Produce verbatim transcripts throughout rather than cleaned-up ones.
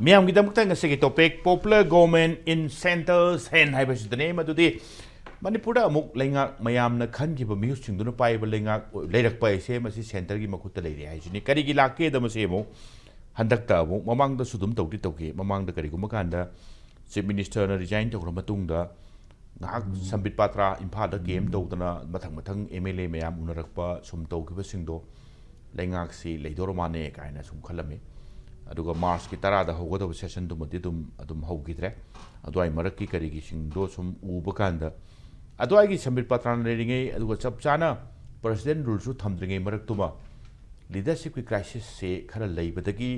ꯃꯌꯥꯝꯒꯤꯗꯃꯛꯇ ꯉꯁꯤꯒꯤ topic, popular government in centre's hand ꯍꯥꯏꯕꯁꯤꯗꯅꯤ꯫ ꯃꯗꯨꯗꯤ ꯃꯅꯤꯄꯨꯔꯗ ꯑꯃꯨꯛ ꯂꯩꯉꯥꯛ ꯃꯌꯥꯝꯅ ꯈꯟꯈꯤꯕ ꯃꯤꯍꯨꯠꯁꯤꯡꯗꯨꯅ ꯄꯥꯏꯕ ꯂꯩꯉꯥꯛ ꯂꯩꯔꯛꯄ ꯍꯥꯏꯁꯦ ꯃꯁꯤ centreꯒꯤ ꯃꯈꯨꯠꯇ ꯂꯩꯔꯦ ꯍꯥꯏꯁꯤꯅꯤ꯫ ꯀꯔꯤꯒꯤ ꯂꯥꯛꯀꯦꯗ ꯃꯁꯤ ꯑꯃꯨꯛ ꯍꯟꯗꯛꯇ ꯑꯃꯨꯛ, ꯃꯃꯥꯡꯗꯁꯨ ꯑꯗꯨꯝ ꯇꯧꯗꯤ ꯇꯧꯈꯤ꯫ ꯃꯃꯥꯡꯗ ꯀꯔꯤꯒꯨꯝꯕ ꯀꯥꯟꯗ Chief Ministerꯅ resign ꯇꯧꯈ꯭ꯔ ꯃꯇꯨꯡꯗ ꯉꯥꯏꯍꯥꯛ ꯁꯝꯕꯤꯠ ꯄꯥꯇ꯭ꯔꯥ ꯏꯝꯐꯥꯜꯗ camp ꯇꯧꯗꯅ ꯃꯊꯪ ꯃꯊꯪ MLA ꯃꯌꯥꯝ ꯎꯅꯔꯛꯄ ꯁꯨꯝ ꯇꯧꯈꯤꯕꯁꯤꯡꯗꯣ ꯂꯩꯉꯥꯛꯁꯤ ꯂꯩꯗꯧꯔ ꯃꯥꯟꯅꯦ ꯀꯥꯏꯅ ꯁꯨꯝ ꯈꯜꯂꯝꯃꯤ꯫ ꯑꯗꯨꯒ Marchꯀꯤ ꯇꯔꯥꯗ ꯍꯧꯒꯗꯕ sessionꯗꯨꯃꯗꯤ ꯑꯗꯨꯝ ꯑꯗꯨꯝ ꯍꯧꯈꯤꯗ꯭ꯔꯦ꯫ ꯑꯗꯨꯋꯥꯏ ꯃꯔꯛꯀꯤ ꯀꯔꯤꯒꯤꯁꯤꯡꯗꯣ ꯁꯨꯝ ꯎꯕ ꯀꯥꯟꯗ ꯑꯗꯨꯋꯥꯏꯒꯤ ꯁꯝꯕꯤꯠ ꯄꯥꯇ꯭ꯔꯥꯅ ꯂꯩꯔꯤꯉꯩ, ꯑꯗꯨꯒ ꯆꯞ ꯆꯥꯅ President ruleꯁꯨ ꯊꯝꯗ꯭ꯔꯤꯉꯩ ꯃꯔꯛꯇꯨꯃ leadershipꯀꯤ crisisꯁꯦ ꯈꯔ ꯂꯩꯕꯗꯒꯤ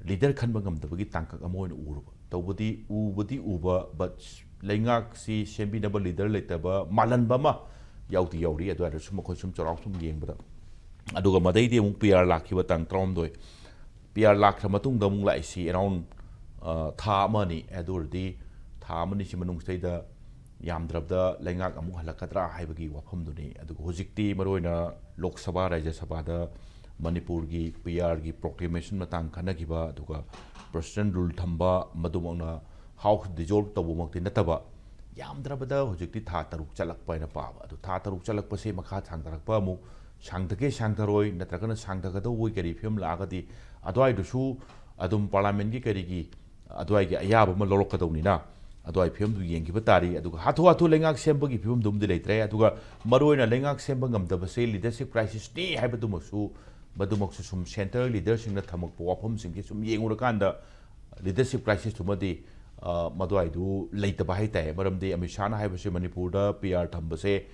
leader ꯈꯟꯕ ꯉꯝꯗꯕꯒꯤ ꯇꯥꯡꯀꯛ ꯑꯃ ꯑꯣꯏꯅ ꯎꯔꯨꯕ꯫ ꯇꯧꯕꯗꯤ ꯎꯕꯗꯤ ꯎꯕ, but ꯂꯩꯉꯥꯛꯁꯤ ꯁꯦꯝꯕꯤꯅꯕ leader ꯂꯩꯇꯕ ꯃꯥꯜꯍꯟꯕ ꯑꯃ ꯌꯥꯎꯗꯤ ꯌꯥꯎꯔꯤ꯫ ꯑꯗꯨꯋꯥꯏꯗꯁꯨ ꯃꯈꯣꯏ ꯁꯨꯝ ꯆꯥꯎꯔꯥꯛ ꯁꯨꯝ ꯌꯦꯡꯕꯗ, ꯑꯗꯨꯒ ꯃꯗꯩꯗꯤ ꯑꯃꯨꯛ PR ꯂꯥꯛꯈꯤꯕ ꯇꯥꯡ ꯇꯔꯥꯍꯨꯝꯗꯣꯏ꯫ PR ꯂꯥꯛꯈ꯭ꯔ ꯃꯇꯨꯡꯗ ꯑꯃꯨꯛ ꯂꯥꯛꯏꯁꯤ around, ꯑ, ꯊꯥ ꯑꯃ ꯑꯅꯤ꯫ ꯑꯗꯨ ꯑꯣꯏꯔꯗꯤ ꯊꯥ ꯑꯃ ꯑꯅꯤꯁꯤ ꯃꯅꯨꯡꯁꯤꯗꯩꯗ ꯌꯥꯝꯗ꯭ꯔꯕꯗ ꯂꯩꯉꯥꯛ ꯑꯃꯨꯛ ꯍꯜꯂꯛꯀꯗ꯭ꯔꯥ ꯍꯥꯏꯕꯒꯤ ꯋꯥꯐꯝꯗꯨꯅꯤ꯫ ꯑꯗꯨꯒ ꯍꯧꯖꯤꯛꯇꯤ ꯃꯔꯨꯑꯣꯏꯅ ꯂꯣꯛ ꯁꯚꯥ, ꯔꯥꯖ꯭ꯌ ꯁꯚꯥꯗ ꯃꯅꯤꯄꯨꯔꯒꯤ PRꯒꯤ proclamation ꯃꯇꯥꯡ ꯈꯟꯅꯈꯤꯕ, ꯑꯗꯨꯒ President rule ꯊꯝꯕ, ꯃꯗꯨꯃꯛꯅ House dissolve ꯇꯧꯕꯃꯛꯇꯤ ꯅꯠꯇꯕ, ꯌꯥꯝꯗ꯭ꯔꯕꯗ ꯍꯧꯖꯤꯛꯇꯤ ꯊꯥ ꯇꯔꯨꯛ ꯆꯠꯂꯛꯄ ꯍꯥꯏꯅ ꯄꯥꯕ꯫ ꯑꯗꯨ ꯊꯥ ꯇꯔꯨꯛ ꯆꯠꯂꯛꯄꯁꯦ ꯃꯈꯥ ꯁꯥꯡꯊꯔꯛꯄ ꯑꯃꯨꯛ ꯁꯥꯡꯊꯒꯦ ꯁꯥꯡꯊꯔꯣꯏ, ꯅꯠꯇ꯭ꯔꯒꯅ ꯁꯥꯡꯊꯒꯗꯧꯕꯒꯤ ꯀꯔꯤ ꯐꯤꯕꯝ ꯂꯥꯛꯑꯒꯗꯤ ꯑꯗꯨꯋꯥꯏꯗꯨꯁꯨ ꯑꯗꯨꯝ Parliamentꯀꯤ ꯀꯔꯤꯒꯤ ꯑꯗꯨꯋꯥꯏꯒꯤ ꯑꯌꯥꯕ ꯑꯃ ꯂꯧꯔꯛꯀꯗꯧꯅꯤꯅ ꯑꯗꯨꯋꯥꯏ ꯐꯤꯕꯝꯗꯨ ꯌꯦꯡꯈꯤꯕ ꯇꯥꯔꯤ꯫ ꯑꯗꯨꯒ ꯍꯥꯊꯨ ꯍꯥꯊꯨ ꯂꯩꯉꯥꯛ ꯁꯦꯝꯕꯒꯤ ꯐꯤꯕꯝꯗꯨꯝꯗꯤ ꯂꯩꯇ꯭ꯔꯦ꯫ ꯑꯗꯨꯒ ꯃꯔꯨꯑꯣꯏꯅ ꯂꯩꯉꯥꯛ ꯁꯦꯝꯕ ꯉꯝꯗꯕꯁꯦ leadership crisisꯅꯤ ꯍꯥꯏꯕꯗꯨꯃꯁꯨ, ꯃꯗꯨꯃꯛꯁꯨ ꯁꯨꯝ centre leaderꯁꯤꯡꯅ ꯊꯝꯃꯛꯄ ꯋꯥꯐꯝꯁꯤꯡꯁꯤ ꯁꯨꯝ ꯌꯦꯡꯉꯨꯔꯀꯥꯟꯗ leadership crisisꯇꯨꯃꯗꯤ, ꯑ, ꯃꯗꯨꯋꯥꯏꯗꯨ ꯂꯩꯇꯕ ꯍꯥꯏꯇꯥꯔꯦ꯫ ꯃꯔꯝꯗꯤ ꯑꯃꯤꯠ ꯁꯥꯍꯅ ꯍꯥꯏꯕꯁꯤ ꯃꯅꯤꯄꯨꯔꯗ PR ꯊꯝꯕꯁꯦ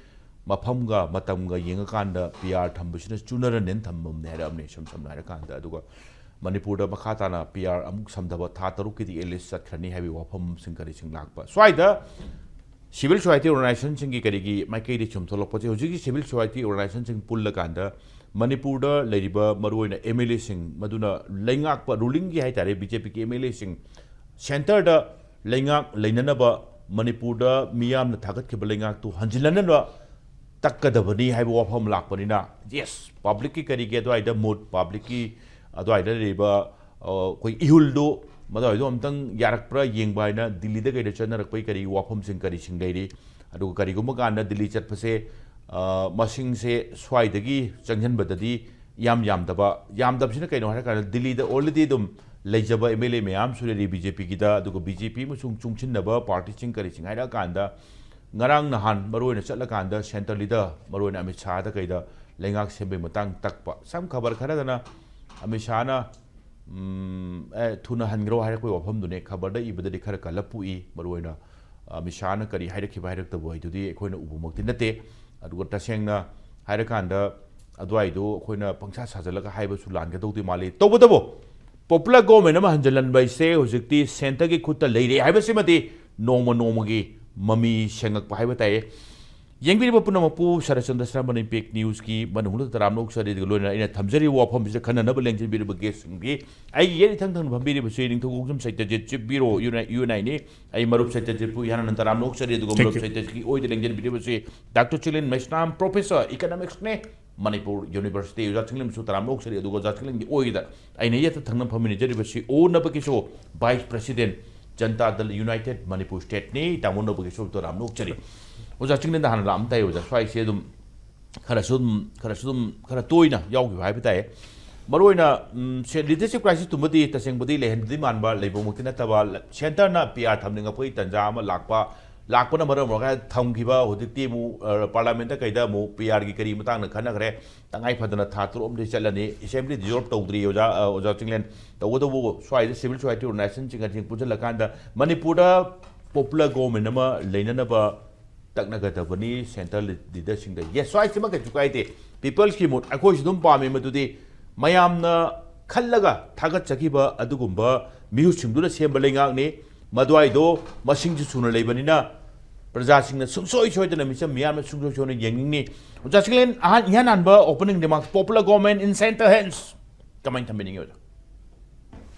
ꯃꯐꯝꯒ ꯃꯇꯝꯒ ꯌꯦꯡꯉꯀꯥꯟꯗ PR ꯊꯝꯕꯁꯤꯅ ꯆꯨꯅꯔꯅꯦꯅ ꯊꯝꯕꯅꯦ ꯍꯥꯏꯔꯛꯑꯕꯅꯦ꯫ ꯏꯁꯝ ꯁꯝꯅ ꯍꯥꯏꯔꯀꯥꯟꯗ, ꯑꯗꯨꯒ ꯃꯅꯤꯄꯨꯔꯗ ꯃꯈꯥ ꯇꯥꯅ PR ꯑꯃꯨꯛ ꯁꯝꯊꯕ ꯊꯥ ꯇꯔꯨꯛꯀꯤꯗꯤ at least ꯆꯠꯈ꯭ꯔꯅꯤ ꯍꯥꯏꯕꯒꯤ ꯋꯥꯐꯝꯁꯤꯡ ꯀꯔꯤꯁꯤꯡ ꯂꯥꯛꯄ꯫ ꯁ꯭ꯋꯥꯏꯗ civil society organizationꯁꯤꯡꯒꯤ ꯀꯔꯤꯒꯤ ꯃꯥꯏꯀꯩꯗ ꯁꯨꯝ ꯊꯣꯛꯂꯛꯄꯁꯦ, ꯍꯧꯖꯤꯛꯀꯤ civil society organizationꯁꯤꯡ ꯄꯨꯜꯂꯀꯥꯟꯗ ꯃꯅꯤꯄꯨꯔꯗ ꯂꯩꯔꯤꯕ ꯃꯔꯨꯑꯣꯏꯅ MLAꯁꯤꯡ, ꯃꯗꯨꯅ ꯂꯩꯉꯥꯛꯄ rulingꯒꯤ ꯍꯥꯏꯇꯥꯔꯦ, BJPꯒꯤ MLAꯁꯤꯡ centreꯗ ꯂꯩꯉꯥꯛ ꯂꯩꯅꯅꯕ, ꯃꯅꯤꯄꯨꯔꯗ ꯃꯤꯌꯥꯝꯅ ꯊꯥꯒꯠꯈꯤꯕ ꯂꯩꯉꯥꯛꯇꯨ ꯍꯟꯖꯤꯜꯍꯟꯅꯕ ꯇꯛꯀꯗꯕꯅꯤ ꯍꯥꯏꯕ ꯋꯥꯐꯝ ꯂꯥꯛꯄꯅꯤꯅ, ꯌꯦꯁ, ꯄꯕ꯭ꯂꯤꯛꯀꯤ ꯀꯔꯤꯒꯤ ꯑꯗꯨꯋꯥꯏꯗ ꯃꯨꯠ, ꯄꯕ꯭ꯂꯤꯛꯀꯤ ꯑꯗꯨꯋꯥꯏꯗ ꯂꯩꯔꯤꯕ, ꯑ, ꯑꯩꯈꯣꯏ ꯏꯍꯨꯜꯗꯨ, ꯃꯗꯨꯋꯥꯏꯗꯣ ꯑꯝꯇꯪ ꯌꯥꯔꯛꯄ꯭ꯔꯥ ꯌꯦꯡꯕ ꯍꯥꯏꯅ ꯗꯤꯜꯂꯤꯗ ꯀꯩꯗ ꯆꯠꯅꯔꯛꯄꯒꯤ ꯀꯔꯤ ꯋꯥꯐꯝꯁꯤꯡ ꯀꯔꯤꯁꯤꯡ ꯂꯩꯔꯤ? ꯑꯗꯨꯒ ꯀꯔꯤꯒꯨꯝꯕ ꯀꯥꯟꯗ ꯗꯤꯜꯂꯤ ꯆꯠꯄꯁꯦ, ꯑ, ꯃꯁꯤꯡꯁꯦ ꯁ꯭ꯋꯥꯏꯗꯒꯤ ꯆꯪꯁꯤꯟꯕꯗꯗꯤ ꯌꯥꯝ ꯌꯥꯝꯗꯕ, ꯌꯥꯝꯗꯕꯁꯤꯅ ꯀꯩꯅꯣ ꯍꯥꯏꯔꯀꯥꯟꯗ ꯗꯤꯜꯂꯤꯗ already ꯑꯗꯨꯝ ꯂꯩꯖꯕ ꯑꯦꯝ ꯑꯦꯜ ꯑꯦ ꯃꯌꯥꯝꯁꯨ ꯂꯩꯔꯤ ꯕꯤ ꯖꯦ ꯄꯤꯒꯤꯗ, ꯑꯗꯨꯒ ꯕꯤ ꯖꯦ ꯄꯤ ꯑꯃꯁꯨꯡ ꯆꯨꯡꯁꯤꯟꯅꯕ ꯄꯥꯔꯇꯤꯁꯤꯡ ꯀꯔꯤꯁꯤꯡ ꯍꯥꯏꯔꯛꯑꯀꯥꯟꯗ, ꯉꯔꯥꯡ ꯅꯍꯥꯟ ꯃꯔꯨꯑꯣꯏꯅ ꯆꯠꯂꯀꯥꯟꯗ ꯁꯦꯟꯇꯔ ꯂꯤꯗꯔ ꯃꯔꯨꯑꯣꯏꯅ ꯑꯃꯤꯠ ꯁꯥꯍꯗ ꯀꯩꯗ ꯂꯩꯉꯥꯛ ꯁꯦꯝꯕꯒꯤ ꯃꯇꯥꯡ ꯇꯛꯄ, ꯁꯝ ꯈꯕꯔ ꯈꯔꯗꯅ ꯑꯃꯤꯠ ꯁꯥꯍꯅ, ꯎꯝ, ꯑꯦ, ꯊꯨꯅ ꯍꯟꯈ꯭ꯔꯣ ꯍꯥꯏꯔꯛꯄꯒꯤ ꯋꯥꯐꯝꯗꯨꯅꯦ꯫ ꯈꯕꯔꯗ ꯏꯕꯗꯗꯤ ꯈꯔ ꯀꯜꯂꯞ ꯄꯣꯛꯏ꯫ ꯃꯔꯨꯑꯣꯏꯅ ꯑꯃꯤꯠ ꯁꯥꯍꯅ ꯀꯔꯤ ꯍꯥꯏꯔꯛꯈꯤꯕ ꯍꯥꯏꯔꯛꯇꯕ ꯍꯥꯏꯗꯨꯗꯤ ꯑꯩꯈꯣꯏꯅ ꯎꯕꯃꯛꯇꯤ ꯅꯠꯇꯦ꯫ ꯑꯗꯨꯒ ꯇꯁꯦꯡꯅ ꯍꯥꯏꯔꯀꯥꯟꯗ ꯑꯗꯨꯋꯥꯏꯗꯣ ꯑꯩꯈꯣꯏꯅ ꯄꯪꯁꯥ ꯁꯥꯖꯜꯂꯒ ꯍꯥꯏꯕꯁꯨ ꯂꯥꯟꯒꯗꯧꯗꯤ ꯃꯥꯜꯂꯤ꯫ ꯇꯧꯕꯇꯕꯨ popular government ꯑꯃ ꯍꯟꯖꯤꯜꯍꯟꯕ ꯍꯥꯏꯁꯦ ꯍꯧꯖꯤꯛꯇꯤ ꯁꯦꯟꯇꯔꯒꯤ ꯈꯨꯠꯇ ꯂꯩꯔꯦ ꯍꯥꯏꯕꯁꯤꯃꯗꯤ ꯅꯣꯡꯃ ꯅꯣꯡꯃꯒꯤ ꯃꯃꯤ ꯁꯦꯡꯉꯛꯄ ꯍꯥꯏꯕ ꯇꯥꯏ꯫ ꯌꯦꯡꯕꯤꯔꯤꯕ ꯄꯨꯝꯅꯃꯛꯄꯨ ꯁꯔꯠꯆꯟꯗ꯭ꯔ ꯁꯔꯃꯟ ꯏꯝꯄꯦꯛ ꯅ꯭ꯌꯨꯁꯀꯤ ꯃꯅꯨꯡꯗ ꯇꯔꯥꯝꯅ ꯑꯣꯛꯆꯔꯤ꯫ ꯑꯗꯨꯒ ꯂꯣꯏꯅꯅ ꯑꯩꯅ ꯊꯝꯖꯔꯤꯕ ꯋꯥꯐꯝꯁꯤꯗ ꯈꯟꯅꯅꯕ ꯂꯦꯡꯁꯤꯟꯕꯤꯔꯤꯕ ꯒꯦꯁꯁꯤꯡꯗꯤ ꯑꯩꯒꯤ ꯌꯦꯠ ꯏꯊꯪ ꯊꯪꯅ ꯐꯝꯕꯤꯔꯤꯕꯁꯤ ꯅꯤꯡꯊꯧ ꯈꯣꯡꯖꯝ ꯁꯩꯇꯖꯤꯠ, ꯆꯤꯞ ꯕ꯭ꯌꯨꯔꯣ, ꯌꯨ ꯑꯦꯟ ꯑꯥꯏꯅꯤ꯫ ꯑꯩ ꯃꯔꯨꯞ ꯁꯩꯇꯖꯤꯠꯄꯨ ꯏꯍꯥꯟ ꯍꯥꯟꯅ ꯇꯔꯥꯝꯅ ꯑꯣꯛꯆꯔꯤ꯫ ꯑꯗꯨꯒ Thank ꯃꯔꯨꯞ you. ꯁꯩꯇꯖꯤꯠꯀꯤ ꯑꯣꯏꯗ ꯂꯦꯡꯁꯤꯟꯕꯤꯔꯤꯕꯁꯤ ꯗꯥꯛꯇꯔ ꯆꯤꯂꯦꯟ ꯃꯩꯁꯅꯥꯝ, ꯄ꯭ꯔꯣꯐꯦꯁꯔ, ꯏꯀꯅꯣꯃꯤꯛꯁꯅꯦ, ꯃꯅꯤꯄꯨꯔ ꯌꯨꯅꯤꯚꯔꯁꯤꯇꯤ꯫ ꯑꯣꯖꯥ ꯆꯤꯡꯂꯦꯟꯕꯨꯁꯨ ꯇꯔꯥꯝꯅ ꯑꯣꯛꯆꯔꯤ꯫ ꯑꯗꯨꯒ ꯑꯣꯖꯥ ꯆꯤꯡꯂꯦꯟꯒꯤ ꯑꯣꯏꯗ ꯑꯩꯅ ꯌꯦꯠꯇ ꯊꯪꯅ ꯐꯝꯃꯤꯟꯅꯖꯔꯤꯕꯁꯤ ꯑꯣ ꯅꯕꯀꯤꯁꯣ, ꯚꯥꯏꯁ ꯄ꯭ꯔꯦꯁꯤꯗꯦꯟꯠ, ꯖꯟꯇꯥ ꯗꯜ ꯌꯨꯅꯥꯏꯇꯦꯗ ꯃꯅꯤꯄꯨꯔ ꯁ꯭ꯇꯦꯠꯅꯤ꯫ ꯇꯥꯃꯣ ꯅꯕꯀꯤꯁꯣ ꯇꯔꯥꯝꯅ ꯑꯣꯛꯆꯔꯤ꯫ ꯑꯣꯖꯥ ꯆꯤꯡꯂꯦꯟꯗ ꯍꯥꯟꯅ ꯂꯥꯛꯑꯝ ꯇꯥꯏ꯫ ꯑꯣꯖꯥ, ꯁ꯭ꯋꯥꯏꯁꯦ ꯑꯗꯨꯝ ꯈꯔꯁꯨ ꯑꯗꯨꯝ, ꯈꯔꯁꯨ ꯑꯗꯨꯝ, ꯈꯔ ꯇꯣꯏꯅ ꯌꯥꯎꯈꯤꯕ ꯍꯥꯏꯕ ꯇꯥꯏ꯫ ꯃꯔꯨꯑꯣꯏꯅ, ꯎꯝ, ꯁꯦ-, ꯂꯤꯗꯔꯁꯤꯞ ꯀ꯭ꯔꯥꯏꯁꯤꯁꯇꯨꯃꯗꯤ ꯇꯁꯦꯡꯕꯗꯤ ꯂꯩꯍꯟꯕꯗꯤ ꯃꯥꯟꯕ, ꯂꯩꯕꯃꯛꯇꯤ ꯅꯠꯇꯕ, ꯂ-, ꯁꯦꯟꯇꯔꯅ ꯄꯤ ꯑꯥꯔ ꯊꯝꯅꯤꯡꯉꯛꯄꯒꯤ ꯇꯥꯟꯖꯥ ꯑꯃ ꯂꯥꯛꯄ, ꯂꯥꯛꯄꯅ ꯃꯔꯝ ꯑꯣꯏꯔꯒ ꯊꯝꯈꯤꯕ꯫ ꯍꯧꯖꯤꯛꯇꯤ ꯑꯃꯨꯛ, ꯑ, ꯄꯥꯔꯂꯥꯃꯦꯟꯠꯇ ꯀꯩꯗ ꯑꯃꯨꯛ ꯄꯤ ꯑꯥꯔꯒꯤ ꯀꯔꯤ ꯃꯇꯥꯡꯗ ꯈꯟꯅꯈ꯭ꯔꯦ꯫ ꯇꯉꯥꯏ ꯐꯗꯅ ꯊꯥ ꯇꯔꯨꯛ ꯑꯃꯗꯤ ꯆꯠꯂꯅꯤ꯫ ꯑꯦꯁꯦꯝꯕ꯭ꯂꯤ ꯗꯤꯖꯣꯜꯕ ꯇꯧꯗ꯭ꯔꯤ, ꯑꯣꯖꯥ, ꯑ, ꯑꯣꯖꯥ ꯆꯤꯡꯂꯦꯟ꯫ ꯇꯧꯕꯇꯕꯨ ꯁ꯭ꯋꯥꯏꯗ ꯁꯤꯚꯤꯜ ꯁꯣꯁꯥꯏꯇꯤ ꯑꯣꯔꯒꯅꯥꯏꯖꯦꯁꯟꯁꯤꯡꯒꯁꯤꯡ ꯄꯨꯟꯁꯤꯜꯂꯀꯥꯟꯗ ꯃꯅꯤꯄꯨꯔꯗ popular government ꯑꯃ ꯂꯩꯅꯅꯕ ꯇꯛꯅꯒꯗꯕꯅꯤ ꯁꯦꯟꯇꯔ ꯂꯤ-, ꯂꯤꯗꯔꯁꯤꯡꯗ꯫ ꯌꯦꯁ, ꯁ꯭ꯋꯥꯏꯁꯤꯃ ꯀꯩꯁꯨ ꯀꯥꯏꯗꯦ꯫ ꯄꯤꯄꯜꯁꯀꯤ ꯃꯨꯠ ꯑꯩꯈꯣꯏꯁꯨ ꯑꯗꯨꯝ ꯄꯥꯝꯃꯤ꯫ ꯃꯗꯨꯗꯤ ꯃꯌꯥꯝꯅ ꯈꯜꯂꯒ ꯊꯥꯒꯠꯆꯈꯤꯕ ꯑꯗꯨꯒꯨꯝꯕ ꯃꯤꯍꯨꯠꯁꯤꯡꯗꯨꯅ ꯁꯦꯝꯕ ꯂꯩꯉꯥꯛꯅꯤ꯫ ꯃꯗꯨꯋꯥꯏꯗꯣ ꯃꯁꯤꯡꯁꯨ ꯁꯨꯅ ꯂꯩꯕꯅꯤꯅ ꯄ꯭ꯔꯖꯥꯁꯤꯡꯅ ꯁꯨꯡꯁꯣꯏ ꯁꯣꯏꯗꯅ, ꯃꯤꯆꯝ ꯃꯤꯌꯥꯝꯅ ꯁꯨꯡꯁꯣꯏ ꯁꯣꯏꯗꯅ ꯌꯦꯡꯅꯤꯡꯅꯤ꯫ ꯑꯣꯖꯥ ꯆꯤꯡꯂꯦꯟ, ꯑꯍꯥꯟ, ꯏꯍꯥꯟ ꯍꯥꯟꯕ opening remarks, popular government in centre hands꯫ ꯀꯃꯥꯏꯅ ꯊꯝꯕꯤꯅꯤꯡꯉꯤ ꯑꯣꯖꯥ?